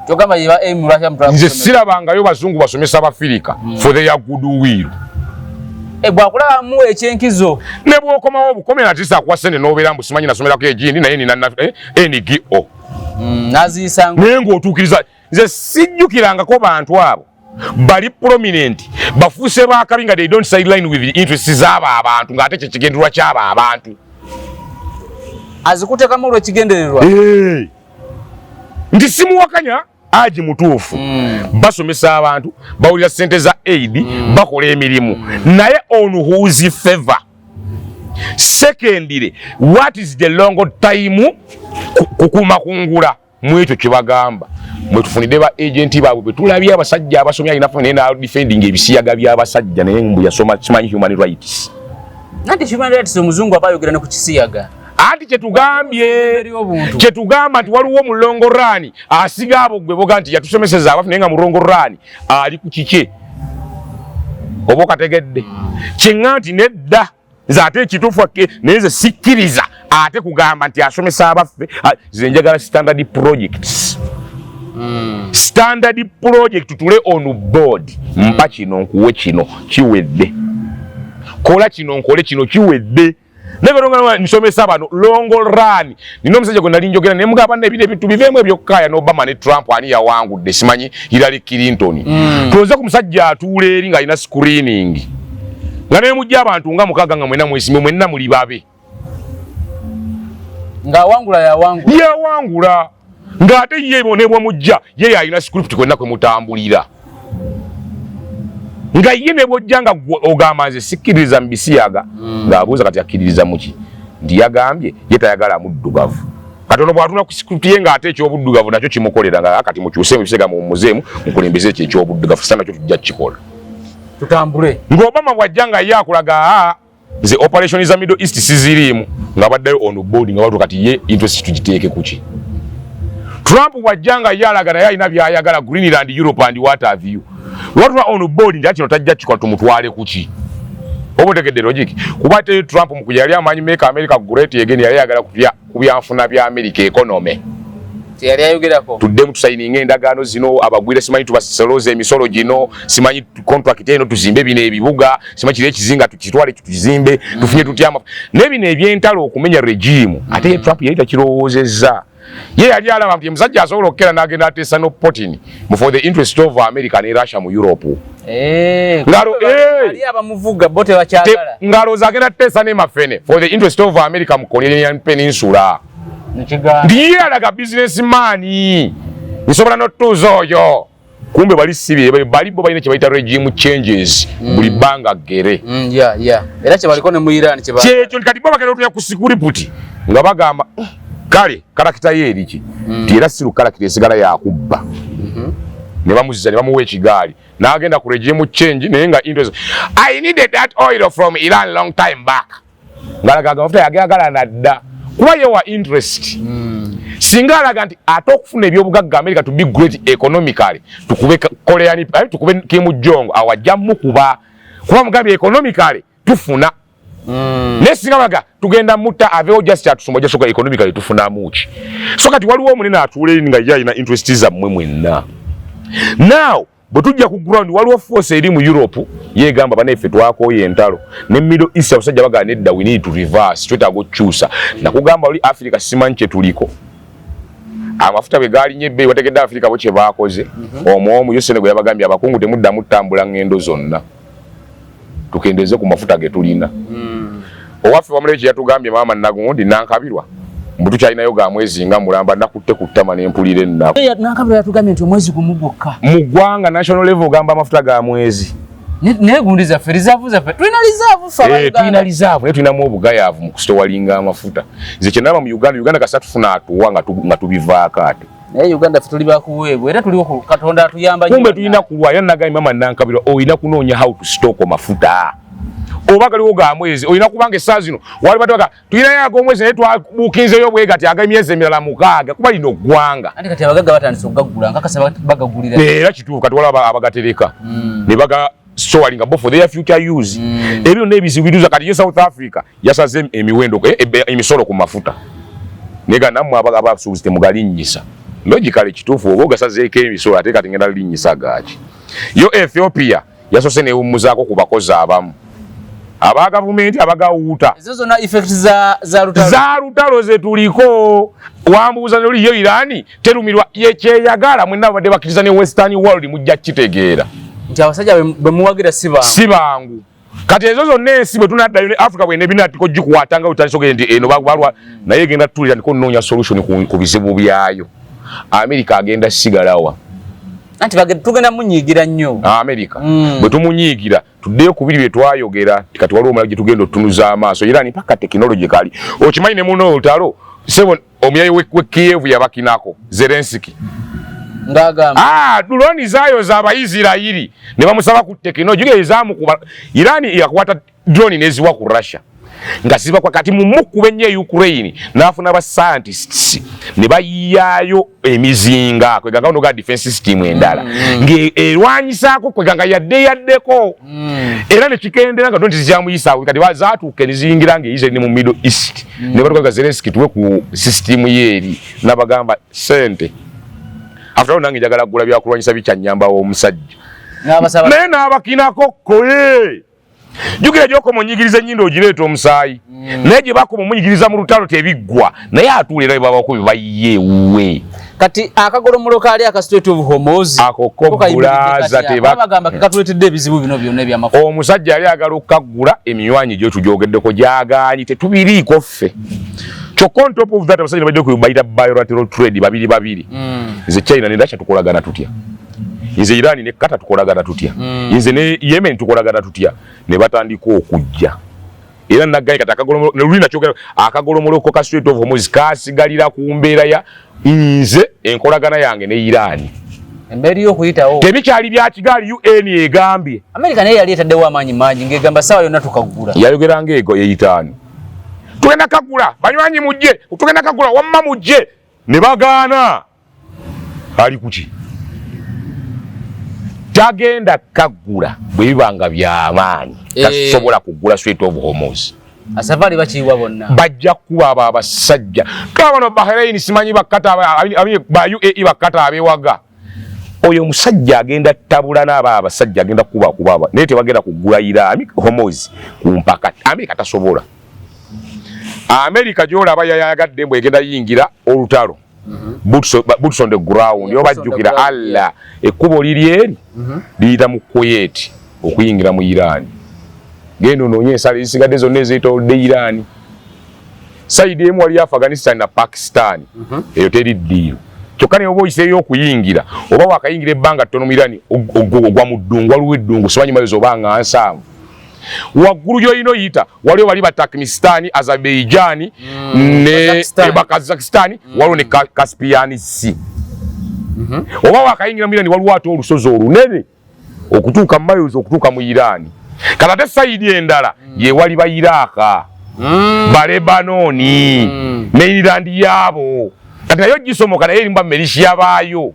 Kyogamba yeba emu lwaki amutwala Nze kusomesa? Sirabangayo bazungu basomesa Bafirika for their good will. Bwakulabamu ekyenkizo. Ne bw'okomawo obukomera natisa akuwa sente n'obeera mbu simanyi nasomerako egindi, naye nina NGO. N'aziyisa Naye ng'otuukiriza, nze sijjukirangako bantu abo bali prominent bafuuse bakabi nga they don't sideline with the interests z'abo abantu, ng'ate kyekigendererwa ky'abo abantu. Azikuteekamu olw'ekigendererwa. Nti simuwakanya aji mutuufu, basomesa abantu, bawulira sente za aid, bakola emirimu, naye on whose favor? Secondly, what is the long time kukuma kungula mu ekyo kyebagamba? Mwetufunidde ba agent baabwe betulabye, abasajja abasomye alina naye na defending ebisiyaga by'abasajja, naye mbu yasoma simanyi human rights. Nanti human rights omuzungu aba ayogera ne ku kisiyaga. Anti kyetugambye Eri obuntu. Kyetugamba nti waliwo mu long run asiga abo gwe boga nti yatusomeseza abafu, naye nga mu long run ali ku kike oba okategedde kyeŋŋa nti nedda. Nze ate ekituufu naye nze sikkiriza ate kugamba nti asomesa abaffe. Nze njagala standard projects, standard project, tutule on board. Mpa kino nkuwe kino, kiwedde. Kola kino nkole kino, kiwedde. Naye nsomesa bano long run. Nina omusajja gwe nali njogera naye mugamba nna ebino ebintu biveemu ebyokkaaya ne Obama ne Trump, ani yawangudde, simanyi Hillary Clinton. Tuloze ku musajja atuula eri ng'alina screening nga naye mujja abantu nga mukaaga nga mwena mwesimbe, mwenna muli babe. Ng'awangula yawangula. Yawangula ng'ate ye ne bwemujja ye yalina script kwenna kwe mutambulira, nga ye ne bwojja nga ogamba nze sikkiririza mu bisiyaga, ng'abuuza kati akkiririza muki? Nti yagambye ye tayagala muddugavu. Katono bw'atuna ku script ye ng'ate ekyobuddugavu nakyo kimukolera, nga kati mukyuse mubisega mumuzeemu mukulembeze ekyo ekyobuddugavu, sa nakyo tujja kukikola. Tutambule. Ng'Obama bw'ajja nga ye akulaga, aa, nze operation za Middle East siziriimu, nga baddayo on board, nga batu kati ye interest tugiteeke kuki. Trump bw'ajja nga ye alaga naye alina by'ayagala, Greenland, Europe and what have you, lwatula on board nti kino tajja kikola, tumutwale kuki? Oba otegedde logic? Kuba te Trump mu yali amanyi Make America Great Again, yali ayagala ku byanfuna bya America, economy. Teyali ayogerako. Tuddemu tusayininga endagaano zino, abagwire simanyi tubasolooza emisolo gino, simanyi contract eno, tuzimbe bino ebibuga, simanyi kiri ekizinga tukitwale tukizimbe, tufunye tutya naye bino ebyentalo okumenya regime. Ate ye Trump yali takirowoozezza. Ye yali alaba nti omusajja asobola okukera n'agenda ateesa no Putin for the interest of America ne Russia mu Europe. Ali abamuvuga bo tebakyagala. Ng'alowooza agenda teesa ne Mafene for the interest of America mu Korean Peninsula. Nti ye alaga businessman, nsobola n'otuuza oyo. Kumbe bali si bali, bo balina kye bayita regime changes buli bbanga ggere. Era kyebaliko ne mu Iran. Kyekyo. Kati bo bagenda otuya ku script nga bagamba, kale character ye eriki? Ti era siru character esigala yakubba. Ne bamuzza ne bamuwa ekigaali n'agenda ku regime change, naye nga interest, I needed that oil from Iran long time back, ngalaga amafuta yagagala nadda kuba ye wa interest. Singa alaga nti ate okufuna ebyobugagga, America to be great economically, tukube Korean, tukube Kim Jong, awajja mukuba kuba mugambye economically tufuna. Naye singa baga tugenda mutta aveewo, just atusumba jasoka, economically tufunamu ki? So kati waliwo omunene atuula eri nga ye alina interest zammwe mwenna. Now bwe tujja ku ground, waliwo force eri mu Europe yegamba, banaffe twakooye entalo ne Middle East. Abasajja bagala nedda, we need to reverse, twetaaga okukyusa. Nakugamba oli Africa simanyi kye tuliko, amafuta bwe gaalinnye ebbeeyi, wategedde Africa bo kye baakoze? Omwomu yo Senegal yabagambye, abakungu temuddamu ttambula ŋŋendo zonna, tukendeze ku mafuta ge tulina. Owaffe wamulayo kye yatugambye, maama Nagundi Nankabirwa, mbu tukyalinayo ga mwezi nga mulamba. Nakutte ku ttama nempulira ennaku. Nankabirwa yatugambye nti omwezi gumu gwokka. Mu ggwanga national level ogamba amafuta ga mwezi. Naye gundi zaffe, reserve zaffe, tulina reserve ffe. Tulina reserve, naye tulinamu obugayaavu mu kustowalinga amafuta. Nze kyenalaba mu Uganda, Uganda kasita tufuna atuwa nga tubivaako ate. Naye Uganda ffe tuli bakuweebwa, era tuliwo Katonda atuyamba nnyo. Kumbe tulina kulwa. Era nagambye mama Nankabirwa, olina kunoonya how to stock mafuta oba galiwo ga mwezi, olina kubanga essaawa zino wali batwaga tulinayo ag'omwezi, naye twabuukinzeyo bwe gati ag'emyezi emirala 6, kuba lino ggwanga. Anti kati abagagga batandise okugagula, nkakasa bagagulira. Era kituufu, kati waliwo abagatereka ne baga storing bo for their future use. Ebyo byonna ebizibu biduza. Kati ye South Africa yasaze emiwendo, emisolo ku mafuta, naye ga nammwe abasuubuzi temugalinnyisa. Logically kituufu, oba ogasazeeko emisolo, ate kati ngenda linnyisa gaaki? Yo Ethiopia yasoose newummuzaako ku bakozi abamu aba gavumenti abagawuuta. Ezo zonna effect za lutalo. Za lutalo ze tuliko. Wambuuza noli yo Irani terumirwa yekyeyagala, mwenna babadde bakkiriza ne Western world mujja kitegeera. Nti abasajja bwe muwagira si bangu. Si bangu. Kati ezo zonna ensi bwe tunaddayo ne Africa bwene binatiko gikwata nga bwetandise ogenda nti eno balwa naye egenda tutulira ndiko nnoonya solution ku bizibu byayo. America agenda sigalawa. Anti tugenda munyiigira nnyo. America bwe tumunyiigira, tuddeyo ku biri bye twayogera. Kati waliwo omulala gye tugenda otunuza amaaso, Iran paka technologically. Okimanyi ne muno olutalo sebo, omuyayi we Kiev yabakinako Zelensky. Ng'agamba. Ah, drone zaayo z'Abayisirayiri ne bamusaba ku technology ezaamukuba. Iran yakwata drone neziwa ku Russia nga ziba kwa kati mumukuba ennyo e Ukraine, n'afuna ba scientists ne bayiyaayo emizinga kweganga ono ga defense system endala ng'erwanyisaako kweganga yadde yaddeko era ne kikendera nga drone teziyamuyisaawo. Kati bazaatuuka ne ziyingira ng'eyize ne mu Middle East ne batukaga Zelensky tuwe ku system ye eri, n'abagamba sente. After all, nange njagala kugula byakulwanyisa bikyanyambawo omusajja. N'abasaba. Naye n'abakinako koye. Jjukira gy'okoma onyigiriza ennyindo ogireeta omusaayi, naye gye bakoma omunyigiriza mu lutalo tebiggwa, naye atuula era bwe babako bye bayiye ewuwe. Kati akagolomulo kaali aka Strait of Hormuz. Ako ko bulaza bagamba ke katuleetedde ebizibu bino byonna ebyamafuta. Omusajja yali agala okukaggula, eminywanyi gyo tugyogeddeko gyagaanyi, tetubiriiko ffe. Kyokka on top of that, abasajja bajja bayita bilateral trade babiri babiri. Nze China ne Russia tukolagana tutya? Nze Iran ne Qatar tukolagana tutya? Nze ne Yemen tukolagana tutya? Ne batandika okujja. Era naggaye kati luli nakyogera, akagolomoloko ka Strait of Hormuz kasigalira ku mbeera ya nze enkolagana yange ne Iran. Embeera y'okuyitawo. Tebikyali bya Kigali. UN egambye. Amerika naye yali etaddewo amaanyi mangi ng'egamba saawa yonna tukagula. Yayogera ng'ego eyitaano, "Tugenda kagula, banywanyi mujje, tugenda kagula, wamma mujje," ne bagaana. Ali kuki? Tagenda kagula bwe biba nga byamaanyi. Tasobola kugula Strait of Hormuz. Asavaali bakiyiwa bonna. Bajja kuba abo abasajja kabano Bahrain, simanyi bakata ba UAE, bakata abewaga. Oyo omusajja agenda tabula n'abo abasajja, agenda kuba kuba, naye tebagenda kugula Iran Hormuz ku mpaka. Amerika tasobola. Amerika gyolaba yayagadde mbu egenda yingira olutalo, boots on the ground. Yo bajjukira Allah, ekkubo liri eri liyita mu Kuwait okuyingira mu Iran. Genda onoonye ensalo ezisigadde zonna ezeetoolodde Iran. Side emu waliyo Afghanistan na Pakistan, eyo teri ddiiru. Kyokka naye oba oyiseeyo okuyingira, oba wakayingira ebbanga ttono mu Iran, ogwa mu ddungu. Waliwo eddungu, simanyi mayozi oba nga 70 waggulu gy'olina oyita, waliwo bali ba Turkmenistan, Azerbaijan ne Kazakhstan, waliwo ne Caspian Sea. Oba wakayingira mu Iran, waliwo ate olusozi olunene okutuuka mu mayozi okutuuka mu Iran. Kati ate side endala yewali ba Iraq, Balebanoni, mainland yaabo. Kati naye ogisomoka, naye erimu ba militia baayo,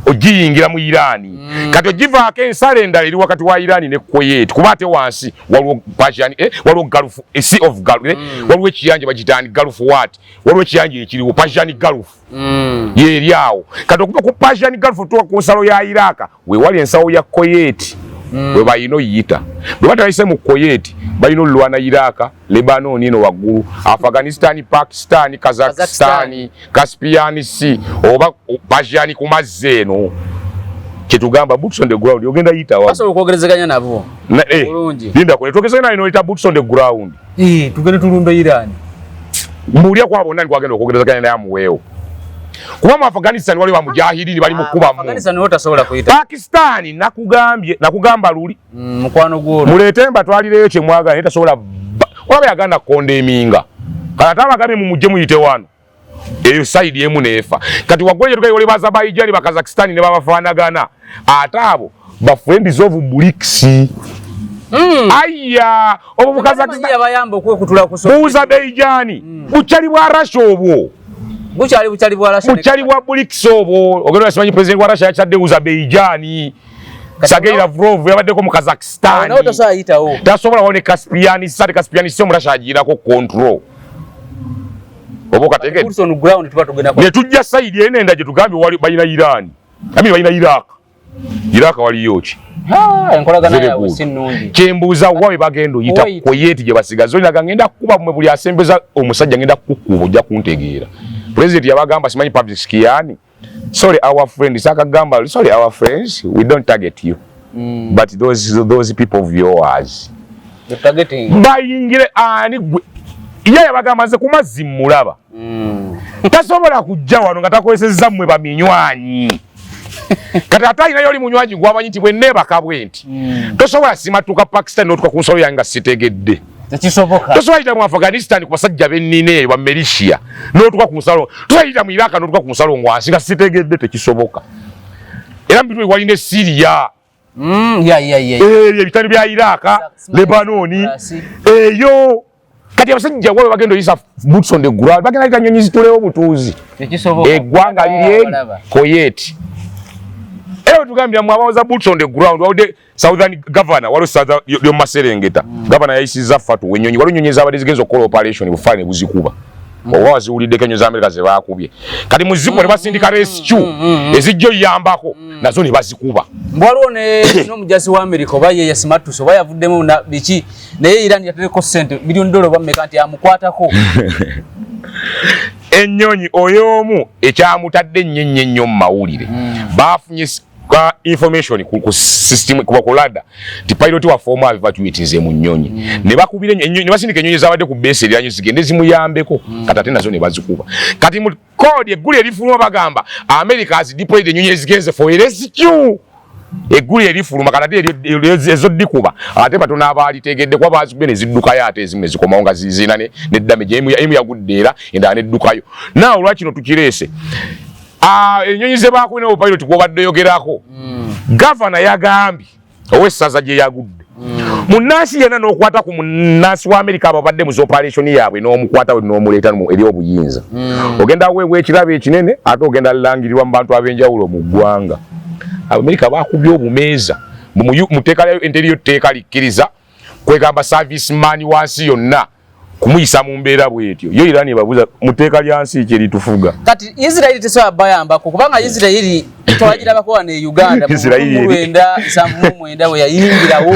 ogiyingira mu Iran. Kati ogivaako ensalo endala eri wakati wa Iran ne Kuwait, kuba ate wansi waliwo Persian, waliwo Gulf, Sea of Gulf, waliwo ekiyanja bagitani Gulf what, waliwo ekiyanja ekiriwo Persian Gulf, yeri awo. Kati okuva ku Persian Gulf otuuka ku nsalo ya Iraq, wewali ensawo ya Kuwait, we balina oyita. Bwe batayise mu Kuwait, balina olulwana Iraq, Lebanon eno waggulu, Afghanistan, Pakistan, Kazakhstan, Caspian Sea oba Persian ku mazzi eno. Kyetugamba boots on the ground, ogenda yitawa. Basobola okwogerezeganya nabo. Bulungi. Linda kwe twogezeganya nayo, noyita boots on the ground. Tugende tulumbe Iran. Mbuulira kwa bonna nikwagenda okwogerezeganya naye amuweewo, kuba mu Afghanistan waliwo bamujahidini bali mu kuba mu Afghanistan niwo tasobola kuyita. Pakistan nakugambye, nakugamba luli. Mukwano gwolwo. Muleete mbatwalireyo kyemwagala, naye tasobola olaba yaganda kukondeminga. Kati ate abagambye mumujje muyite wano, eyo side emu neefa. Kati waggulu gye tugaye wali Bazabaijani, Bakazakistani ne babafaanagana, ate abo ba friends of BRICS. Aya obwo Bukazakistan yabayamba okwekutula ku Buzabeijani bukyali bwa Russia obwo. Bukyali, bukyali bwa Russia. Bukyali bwa BRICS obwo. Ogenda simanyi president wa Russia yakyadde Azerbaijan, Sergei Lavrov yabaddeko mu Kazakhstan. Nawe tasobola yitawo. Tasobola. Wone Caspian Sea, Caspian Sea omurasha agirako control oba okategedde. Boots on ground tuba tugenda ne tujja side eno enda gye tugambye wali balina Iran, I balina Iraq. Iraq waliyo ki? Ah, enkolagana Very yaabwe good. si nnungi. Kyembuuza, wa we bagenda oyita? Kuwait. Kuwait gye basigaza. Olinaga ngenda kukuba mmwe, buli asembeza omusajja ngenda kukukuba, ojja kuntegeera. President yabagamba, simanyi Pezeshkian, "Sorry our friends," akagamba, "Sorry our friends, we don't target you, but those people of yours." The targeting. Bayingire ani gwe? Ye yabagamba, "Nze ku mazzi mmulaba." Tasobola kujja wano nga takozesezza mmwe baminywanyi. Kati ate alinayo oli munywanyi gwamanyi nti bwe neebaka bwe nti, tosobola simatuka Pakistan n'otuka ku nsalo yange nga sitegedde. Tekisoboka. Tosobola yita mu Afghanistan ku basajja bennina eyo ba militia n'otuka ku nsalo. Tosobola yita mu Iraq n'otuka ku nsalo ngwansi nga sitegedde, tekisoboka. Era mubitundu walina e Syria. Ya. Ebyo ebitani bya Iraq, Lebanoni eyo. Kati abasajja wabe bagenda oyisa boots on the ground, bagenda yita nyonyi zitulewo butuuzi. Tekisoboka. Eggwanga liri eri Balaba. Kuwait. Era wetugambira mu abawoza boots on the ground, wawudde southern governor, waliwo southern lyomumaserengeta governor yayisiza fatu enyonyi, waliwo enyonyi ezabadde zigenza okukola operation, bufaani ne buzikuba. Oba waziwuliddeko enyo za Amerika ze baakubye? Kati muzikuba ne basindika rescue ezijja oyambako, nazo ne bazikuba. Waliwo n'omujasi wa Amerika, oba ye yasimatuse oba yavuddemu na biki, naye Iran yatereko sente biliyoni dola oba mmeka nti amukwatako. Ennyonyi oyo omu ekyamutadde ennyo ennyo ennyo mu mawulire, bafunye ka information ku system, kuba ku radar nti pilot waffe omu evacuatinze mu nnyonyi, ne bakubira ne basindika ennyonyi ezabadde ku base eryanyo zigende zimuyambeko. Kati ate nazo ne bazikuba. Kati mu code eggulu erifuluma bagamba America has deployed ennyonyi ezigenze for a rescue. Egguli erifuluma kati ate ezo ddikuba ate batono abaalitegedde kuba baazikubye ne ziddukayo, ate ezimu ne zikomawo nga zirina ne damage. Emu yagudde era endala neddukayo. Naawe lwaki no tukireese? Ennyonyi ze baakubye n'obupilot gw'obadde oyogerako, gavana yagambye ow'essaza gye yagudde, munnansi yenna n'okwata ku munnansi wa Amerika ababadde mu operation yaabwe n'omukwata we n'omuleeta eri obuyinza, ogenda weebwa ekirabo ekinene ate ogenda langirirwa mu bantu ab'enjawulo mu ggwanga. Abamerika bakubye obumeeza mu tteeka lyayo enteriyo tteeka likkiriza kwegamba serviceman wansi yonna kumuyisa mu mbeera bwetyo. Yo Irani ebabuuza, mu tteeka lya nsi ki eritufuga? Kati Isirairi tesobola bayambako kubanga Isirairi twagirabako wano e Uganda Isirairi. Mu 1979 bwe yayingirawo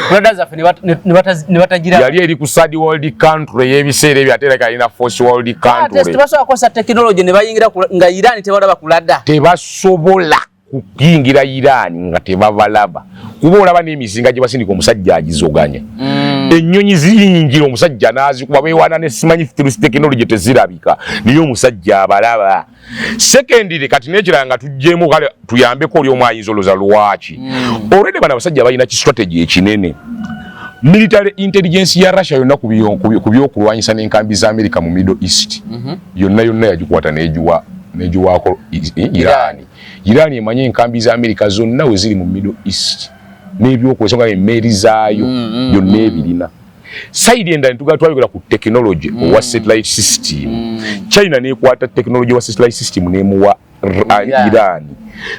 ku radar zaffe ne batagiraba. Yali eri ku third world country ey'ebiseera ebyo, ate era alina fourth world Ate country. Tebasobola kukozesa technology ne bayingira nga Iran tebalaba ku radar. Tebasobola kuyingira Iran nga tebabalaba, kuba olaba n'emizinga gye basindika omusajja agizoganya. Ennyonyi ziyingira omusajja n'azikuba, beewaana ne simanyi through technology tezirabika, naye omusajja abalaba. Secondly, kati n'ekirala nga tuggyemu, kale tuyambeko oli omu ayinza olowooza lwaki already bano abasajja balina ki strategy ekinene. Military intelligence ya Russia yonna ku byokulwanyisa n'enkambi za America mu Middle East yonna yonna yagikwata n'egiwaako Iran. Iran emanye enkambi za America zonna we ziri mu Middle East n'ebyokozesa nga emmeeri zaayo byonna ebirina. Side endala ntugala twayogera ku technology owa satellite system. China nekwata technology wa satellite system nemuwa Iran. Iran.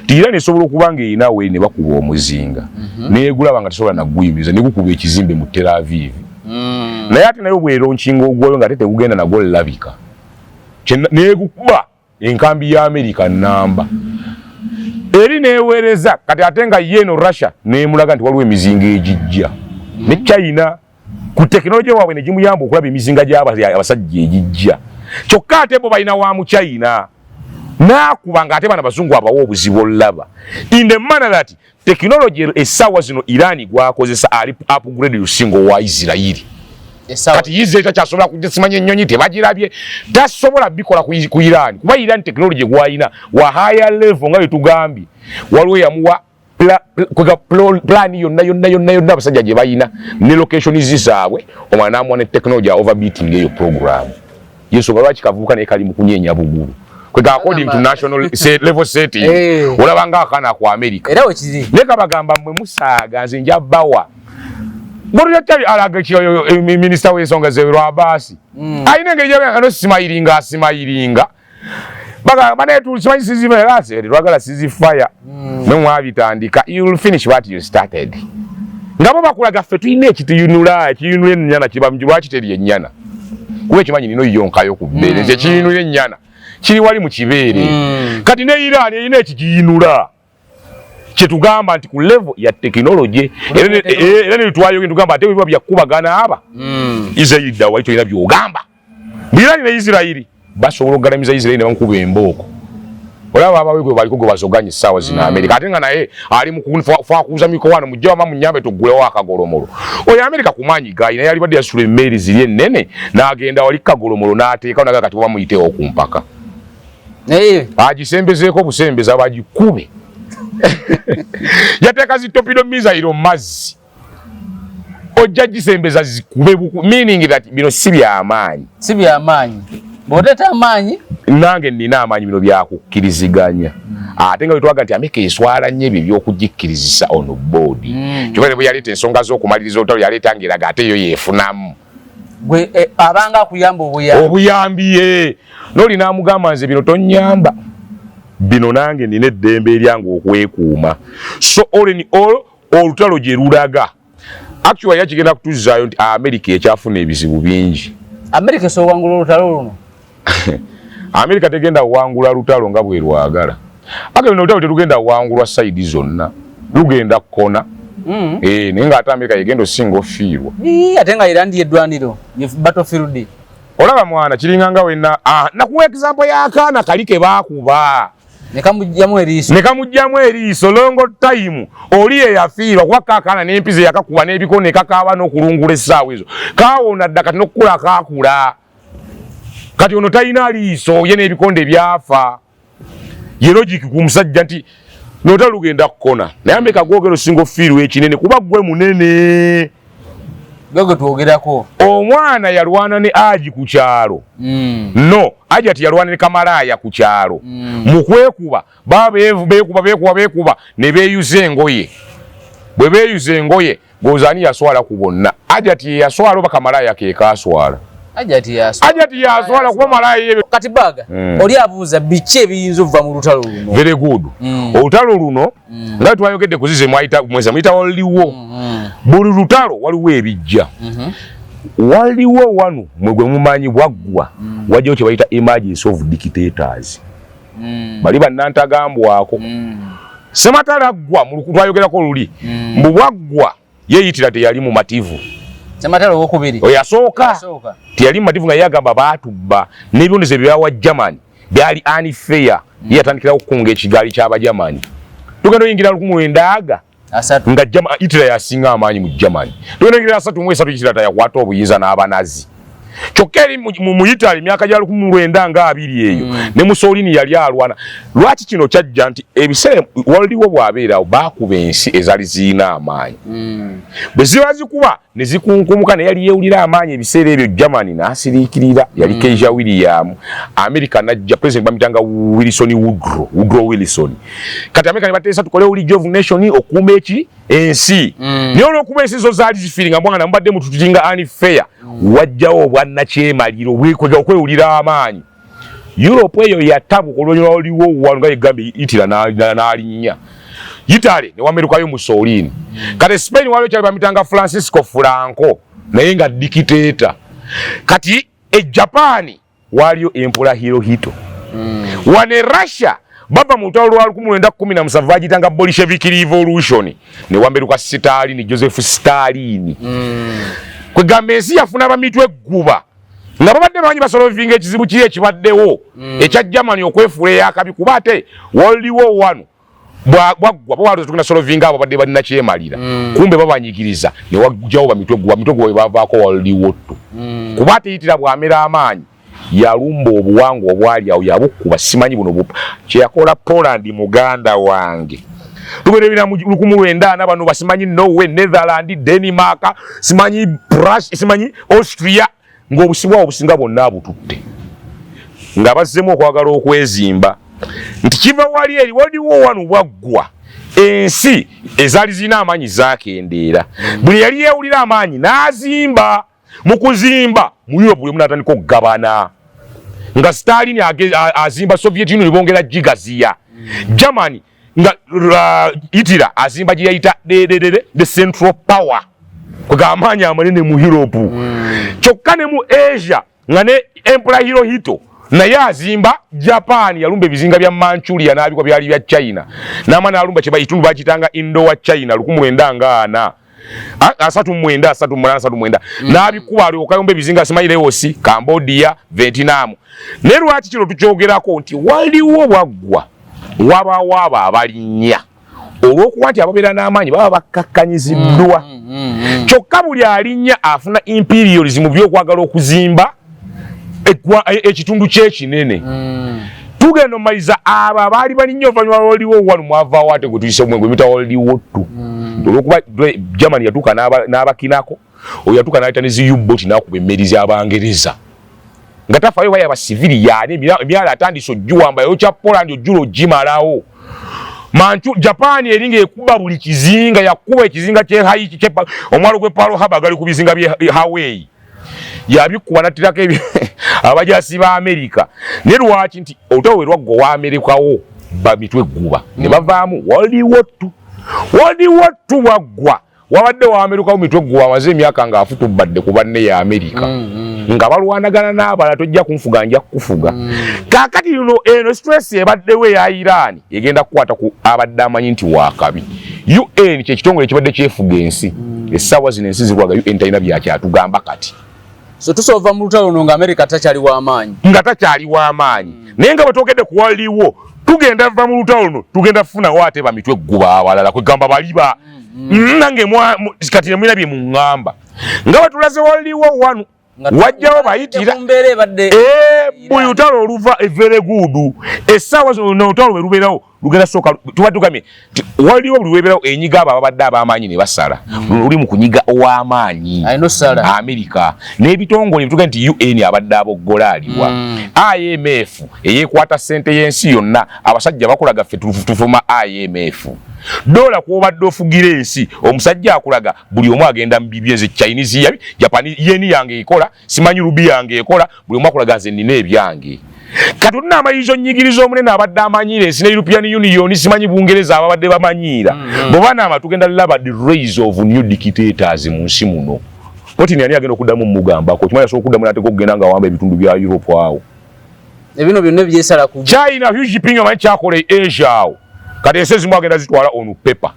Ti Iran esobola okuba nga erinawe ne bakuba omuzinga negulaba nga tesobola naguyimiriza, negukuba ekizimbe mu Tel Aviv, naye ate nayo bw'elaunchinga ogwayo nga ate tegugenda nagwo labika. Negukuba enkambi ya Amerika namba eri neweereza. Kati ate nga ye eno Russia nemulaga nti waliwo emizinga egijja, ne China ku technology waabwe negimuyamba okulaba emizinga gy'abasajja egijja. Kyokka ate bo balina wa mu China naakuba nga ate bana bazungu abawa obuzibu. Olaba in the manner that technology essaawa zino Iran gwakozesa ali upgrade lusingo wa Isirairi. Kati Israel takyasobola kujja simanya ennyonyi tebagirabye, tasobola bikola ku Iran, kuba Iran technology gwalina wa higher level. Nga bwetugambye, waliwo yamuwa plan yonna yonna yonna yonna abasajja gye balina ne locations zaabwe, omwana n'amuwa ne technology ya overbeating eyo program. Yensonga lwaki kavubuka naye kali mu kunyeenya bugulu kwega according to national level setting. Olaba nga akaana ku America. Era wekiri. Naye kabagamba, mmwe musaaga, nze nja bawa Goruyatali alaga ki minisita w'ensonga ze Abbas alina engeri gy'agamba smilinga, asmilinga, bagamba naye tusimanyi ceasefire, twagala ceasefire, mwe mwabitandika, you will finish what you started. Nga bo bakulaga ffe tulina ekituyunula, ekiyunula ennyana kiba lwaki teri ennyana, kuba ekimanyi nino yonkayo ku bbeere, nti ekiyunula ennyana kiri wali mu kibeere. Kati ne Iran erina ekigiyinula kyetugamba nti ku level ya technology, era ne tugamba ate biba byakubagana aba Israel dda wali tolina byogamba. Iran ne Israel basobola okugalamiza Israel ne bamukuba embooko. Olaba abawe gwe baliko gwe bazoganya essaawa zino Amerika, ate nga naye ali mu kufakuuza mikoano, mujje wama munyambe tuggulewo akagolomolo. Oyo Amerika ku maanyi gaalina yali badde yasula emmeeri ziri ennene n'agenda wali kagolomolo n'ateekawo naga kati oba muyitewo ku mpaka agisembezeeko busembeza bagikube. Yateeka zi torpedo missile mu mazzi, ojja gisembeza zikube buku, meaning that bino si byamaanyi. Si byamaanyi, bw'oteeta amaanyi. Nange nina amaanyi, bino byakukkiriziganya. Ate nga bwetwaga nti Amerika eswala nnyo ebyo ebyokugikkirizisa ono board, kyokka ne bwe yaleeta ensonga z'okumaliriza olutalo yaleeta ng'eraga ate yo yeefunamu. Gwe abanga akuyamba obuyambi. Obuyambi ye noli n'amugamba, nze bino tonyamba, bino nange nina eddembe eryange okwekuuma. So all in all, olutalo gye lulaga actually yakigenda kutuzaayo nti Amerika ekyafuna ebizibu bingi. Amerika esobola wangula olutalo luno? Amerika tegenda kuwangula lutalo nga bwe lwagala. Ate luno olutalo terugenda kuwangulwa side zonna, lugenda kkona. Naye ng'ate Amerika yegenda osinga ofiirwa. Ii, ate nga Iran yeddwaniro ye battlefield. Olaba mwana kiringa nga wenna nakuwa example y'akaana kali ke baakuba ne kamugyamu eriiso. Ne kamugyamu eriiso long time. Oli ye yafiirwa kuba kaakaana n'empiza eyakakuba n'ebikono ne kakaaba n'okulungula essaawa ezo kaawona dda. Kati n'okukula kaakula, kati ono talina liiso ye n'ebikonde byafa. Ye logic ku musajja nti Nolutalo lugenda kukona, naye Amerika gwogera osinga ofiirwa ekinene kuba gwe munene. Gwe twogerako. Omwana yalwana ne Aji ku kyalo. No, Aji ati yalwana ne Kamalaaya ku kyalo. Mu kwekuba baba beekuba beekuba beekuba ne beeyuza engoye. Bwe beeyuza engoye, gozaani yaswala ku bonna? Aji ye yaswala oba Kamalaaya ke kaaswala? Ajati yaswala. Ajati yaswala kuba Malaaya ye. Kati Baga, oli abuuza biki ebiyinza okuva mu lutalo luno? Very good. Olutalo luno nga twayogedde ku zize mwayita mweza muyita waliwo. Buli lutalo waliwo ebijja. Waliwo wano mwe gwe mumanyi bwaggwa, wajjawo kye bayita emergence of dictators. Bali bannantagambwako. Sematalo aggwa mu twayogerako luli. Mbu bwaggwa yeeyitira teyali mumativu. Sematalo owokubiri. Oyo yasooka teyali mumativu nga yagamba baatubba n'ebibonerezo ebyawa Germany byali unfair. Ye yatandikirawo okukunga ekigaali ky'Abagermany. Tugenda oyingira 1930 nga Hitler yasinga amaanyi mu Germany. Tugenda oyingira 33 Hitler tayakwata obuyinza n'Abanazi. Kyokka eri mu Italy emyaka gya 1920 eyo ne Mussolini yali alwana. Lwaki kino kyajja nti ebiseera waliwo bw'abeerawo baakuba ensi ezaali zirina amaanyi. Bwe ziba zikuba ne zikunkumuka, naye yali yeewulira amaanyi ebiseera ebyo. Germany n'asiriikirira, yali Kaiser William. America najja president bamuyitanga Wilson, Woodrow Wilson. Kati America ne bateesa tukolewo League of Nations okuuma eki ensi. Naye olw'okuba ensi zo zaali zifiiringa mwana mubadde mututinga unfair, wajjawo obwannakyemaliro bwekwega okwewulira amaanyi. Europe eyo yatabuka oluvannyuma waliwo wano nga yegambye Hitler n'alinnya Italy ne wamerukayo Mussolini. Kati Spain waliwo kyali bamitanga Francisco Franco, naye nga dictator. Kati e Japan waliyo Emperor Hirohito. Wane Russia bava mu lutalo lwa 1917 bagiyitanga Bolshevik Revolution, ne wameruka Stalin, Joseph Stalin. Kwegamba ensi yafuna bamitwe egguba nga babadde bangi basolovinga ekizibu kiri ekibaddewo ekya Germany okwefuula eyakabi, kuba ate waliwo wano bwaggwa bawalooza tugenda solovinga abo babadde balina kyemalira, kumbe babanyigiriza ne wajjawo bamitwe gguba. Mitwe gguba bwe bavaako waliwo tto, kuba ate Hitler bw'amera amaanyi yalumba obuwangwa obwali awo, yabukuba. Simanyi buno kyeyakola Poland, muganda wange, tugenda ebira mu 1940 bano basimanyi Norway, Netherland, Denmark, simanyi Prussia, simanyi Austria, ng'obusibwa obusinga bwonna abututte nga bazzemu okwagala okwezimba nti kiva wali eri waliwo wano bwaggwa ensi ezaali zirina amaanyi zakendeera. Buli yali yeewulira amaanyi n'azimba. Mu kuzimba mu Europe buli omu n'atandika okugabana, nga Stalin azimba Soviet Union, bongera gigaziya. Germany nga Hitler azimba gye yayita the Central Power, kwega amaanyi amanene mu Europe. Kyokka ne mu Asia nga ne Emperor Hirohito naye azimba Japan, yalumba ebizinga bya Manchuria n'abikwa byali bya China, n'ama n'alumba kye bayitundu bakitanga Indo China 1940, 39, 38, 39, n'abikuba alyoka ayomba ebizinga simanyi Laos, Cambodia, Vietnam. Naye lwaki kino tukyogerako? Nti waliwo bwaggwa wabaawo abo abalinnya olw'okuba nti ababeera n'amaanyi baba bakkakkanyiziddwa. Kyokka buli alinnya afuna imperialism mu by'okwagala okuzimba ekitundu kyekinene. Tugenda omaliza abo abaali balinnya oluvannyuma lwaliwo wano mwavaawo ate gwe tuyise omwenge gwemita waliwo ttu, olwokuba Germany yatuuka n'abakinako. Oyo yatuuka n'ayita ne zi U-boat n'akuba emmeri z'Abangereza nga tafaayo baya abasiviliyaani. Emyala atandise ogiwamba, yayokya Poland ojula ogimalawo. Manchu Japan eringa ekuba buli kizinga, yakuba ekizinga kye Haiti, kye omwalo gwe Pearl Harbor gali ku bizinga bye Hawaii, yabikuba nattirako abajasi ba Amerika. Ne lwaki nti olutalo we lwaggwa waamerekawo bamitwe egguba ne bavaamu waliwo ttu waliwo ttu bwaggwa wabadde waamerukawo mitwe egguba amaze emyaka ng'afutubbadde ku banne ya Amerika nga balwanagana n'abalala, tojja kunfuga, nja kukufuga. Kaakati luno eno stress ebaddewo eya Iran egenda kukwata ku abadde amanyi nti wakabi. UN kyekitongole ekibadde kyefuga ensi. Essaawa zino ensi zikwaga UN talina byakyatugamba kati. So tusova mu lutalo luno nga America takyali w'amaanyi. Nga takyali w'amaanyi, naye nga bwe twogedde ku waliwo tugenda va mu lutalo luno tugenda kufunawo ate bamitwe egguba abalala, kwegamba baliba nange kati nemulina bye muŋŋamba nga bwe tulaze waliwo wano wajjawo bayitira. Ku mbeera ebadde Eh, Buli lutalo oluva very good, essaawa zino olutalo lwe lubeerawo lugenda sooka tuba tugambye nti waliwo buli lwebeerawo enyiga abo ababadde ab'amaanyi ne basala. Luno luli mu kunyiga ow'amaanyi. Alina osala. Amerika n'ebitongole bituga nti UN abadde aboggola aliwa, IMF eyeekwata ssente y'ensi yonna, abasajja bakulaga ffe tufuma IMF dola kwobadde ofugira ensi. Omusajja akulaga buli omu agenda mu bibye, nze Chinese yabi Japan yeni yange ekola, simanyi rubi yange ekola, buli omu akulaga nze nina ebyange. Kati olina amalirizo onyigiriza omunene abadde amanyiira ensi ne European Union, simanyi Bungereza ababadde bamanyiira. Bwe banaama tugenda laba the rise of new dictators mu nsi muno. Putin ani agenda okuddamu mugambako? Okimanyi asobola okuddamu n'ateeka okugenda nga awamba ebitundu bya Europe awo. Ebino byonna byesala ku China. Xi Jinping omanyi kyakola e Asia awo, kati ensi ezimu agenda zitwala on paper,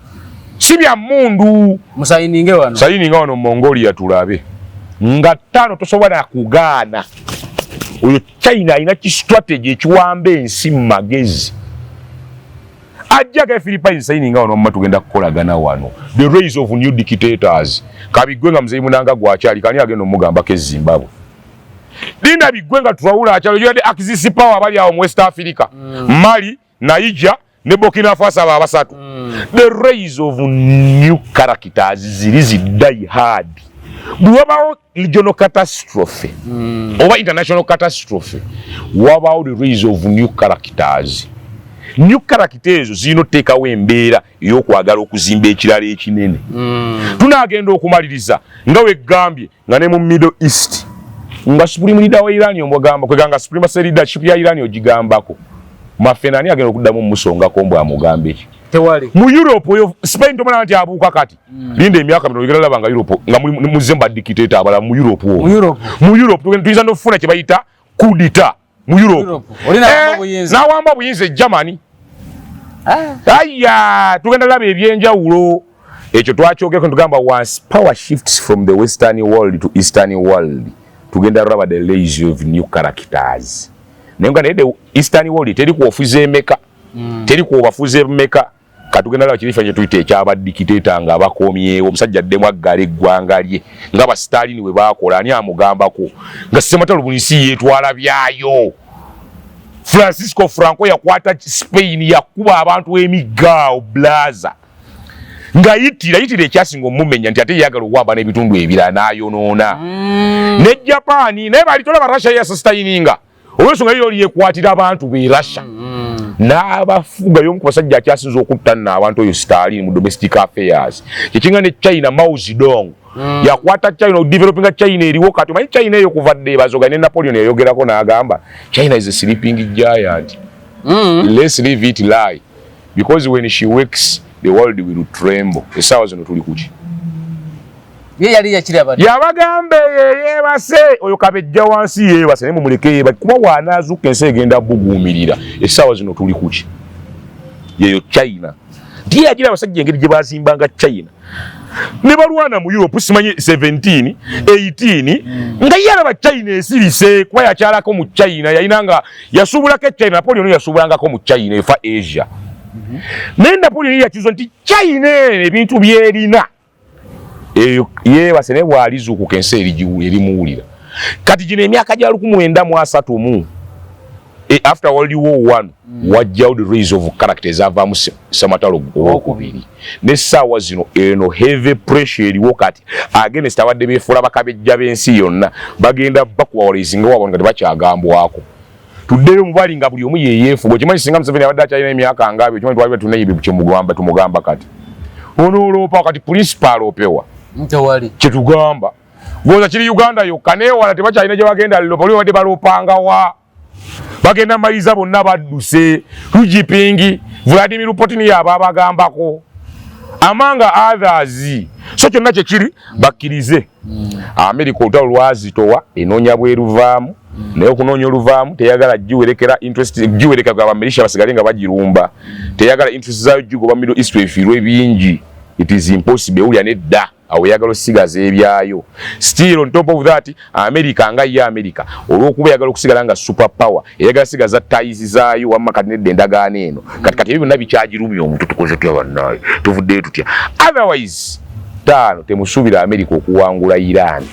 si bya mundu. Musayininge wano. Sayininga wano Mongolia tulabe nga ttaano tosobola kugaana. Oyo China alina ki strategy ekiwamba ensi mu magezi. Ajjako Philippines, sayininga wano mma tugenda kukolagana wano. The rise of new dictators kabigwe nga muzeyi munanga gwakyali kani agenda omugambako e Zimbabwe, linda bigwe nga Traore akyali oyadde Axis power abali awo mu West Africa, Mali, Niger ne Burkina Faso, abo abasatu. The rise of new characters ziri zi die hard. Bwe wabawo regional catastrophe oba international catastrophe, wabawo the rise of new characters. New character ezo zirina otuteekawo embeera ey'okwagala okuzimba ekirala ekinene. Tunaagenda okumaliriza nga wegambye nga ne mu Middle East nga supreme leader wa Iran omugamba kweganga supremacy leadership ya Iran ogigambako mafena, ani agenda okuddamu mumusongako mbw amugambe ki? Tewali. Mu Europe oyo Spain tomala nti abuuka kati. Linda emyaka mitono ogenda laba nga Europe nga muzze mu badictator abalala mu Europe omwo. Mu Europe. Mu Europe tuyinza n'okufuna kye bayita coup d'etat mu Europe. Europe. Oli n'awamba obuyinza. N'awamba obuyinza e Germany. Ah. Aya, tugenda laba ebyenjawulo. Ekyo twakyogerako tugamba once power shifts from the Western world to Eastern world, tugenda laba the rise of new characters. Naye nga naye the Eastern world teri kuofuza emeka, teri kuobafuza emeka. Katugenda laba kirifa kye tuyita ekyabadictator nga bakomyewo, omusajja addemu aggala eggwanga lye nga ba Stalin bwe baakola, ani amugambako nga ssematalo buli nsi yeetwala byayo. Francisco Franco yakwata Spain, yakuba abantu emiggaawo blaza nga yitira yitira ekyasinga omumenya nti ate yagala okuwamba n'ebitundu ebirala n'ayonoona. Ne Japan naye bali tolaba Russia yasustaininga olw'ensonga yo oli yekwatira abantu be Russia n'abafuga. Y'omu ku basajja akyasinza okutta nno abantu oyo Stalin mu domestic affairs. Kyekinga ne China, Mao Zedong yakwata China, developinga China eriwo kati. Omanyi China eyo kuva dda ebazoga ne Napoleon yayogerako n'agamba China is a sleeping giant. Let's leave it lie because when she wakes the world will tremble. Essaawa zino tuli kuki? Ye yali yakiraba. Yabagamba eyo yeebase, oyo kabejja wansi yeebase, naye mumuleke yeeba kuba bw'anaazuuka ensi egenda buguumirira. Essaawa zino tuli kuki? Yeyo China nti yagira abasajja engeri gye bazimbanga China ne balwana mu Europe simanyi 17 18 nga ye alaba China esirise kuba yakyalako mu China, yalina nga yasuubulako e China. Napoleon yasuubulangako mu China efa Asia, naye Napoleon yakizwa nti China eno ebintu byerina eyo yeebase, naye bw'alizuukuka ensi erimuwulira. Kati gino emyaka gya 1930 mu after World War One wajjawo the rise of character ezavaamu ssematalo owokubiri. N'essaawa zino eno heavy pressure eriwo kati against abadde beefuula bakabejja b'ensi yonna, bagenda bakuba walizinga wabona nga tebakyagambwako. Tuddeyo mu bali nga buli omu yeyeefuga. Okimanyi singa Museveni abadde akyalina emyaka nga abiri, okimanyi twali tunaye kyemugamba tumugamba kati onooloopa kati principal opewa. Tewali. Kyetugamba goza kiri Uganda yokka neewala tebakyalina gye bagenda lopa. Oli badde balopangawa bagenda maliza bonna badduse. Xi Jinping, Vladimir Putin yaba abagambako among others. So kyonna kyekiri bakkirize America olutalo lwazitowa enoonya bweruvaamu, naye okunoonya oluvaamu teyagala giwerekera interest giwereka gaba militia basigale nga bagirumba, teyagala interest zaayo gigoba Middle East efiirwe bingi. It is impossible, ewulya nedda awo eyagala osigaza ebyayo. Still on top of that, America nga ye America olw'okuba eyagala okusigala nga super power, eyagala sigaza ties zaayo wamma kati nedda endagaano eno kati kati ebyo byonna bikyagirumya omuntu. Tukoze tutya bannaayo? Tuvuddeyo tutya? Otherwise taano temusuubira America okuwangula Iran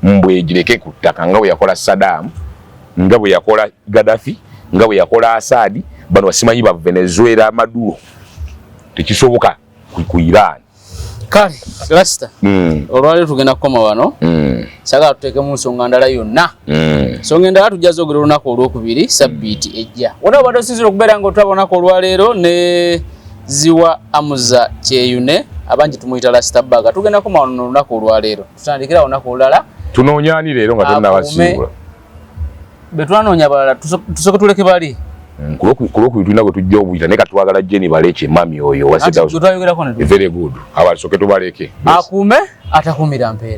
mbwegireke ku ttaka nga bwe yakola Saddam. Nga bwe yakola Gaddafi, nga bwe yakola Assad, bano basimanyi ba Venezuela, Maduro, tekisoboka ku Iran. Kale Rasta, olwaleero tugenda kukoma wano. Sagala tuteekemu nsonga ndala yonna. Nsonga endala tujja zogera olunaku olwokubiri sabbiiti ejja. Wona obadde osinzira okubeera nga otulaba olunaku olwaleero ne Ziwa Amuza Kyeyune, abangi tumuyita Rasta Baga. Tugenda kukoma wano olunaku olwaleero, tutandikira olunaku olulala. Tunoonyani leero nga tonnabasiibula? Be twanoonya abalala tusooke tuleke bali. Ku lwokubiri tulina gwe tujja obuyita, naye katwagala Jeni Baleke, mami oyo. Twayogerako. Very good, abasoke tubaleke. Akuume atakuumira mpeera.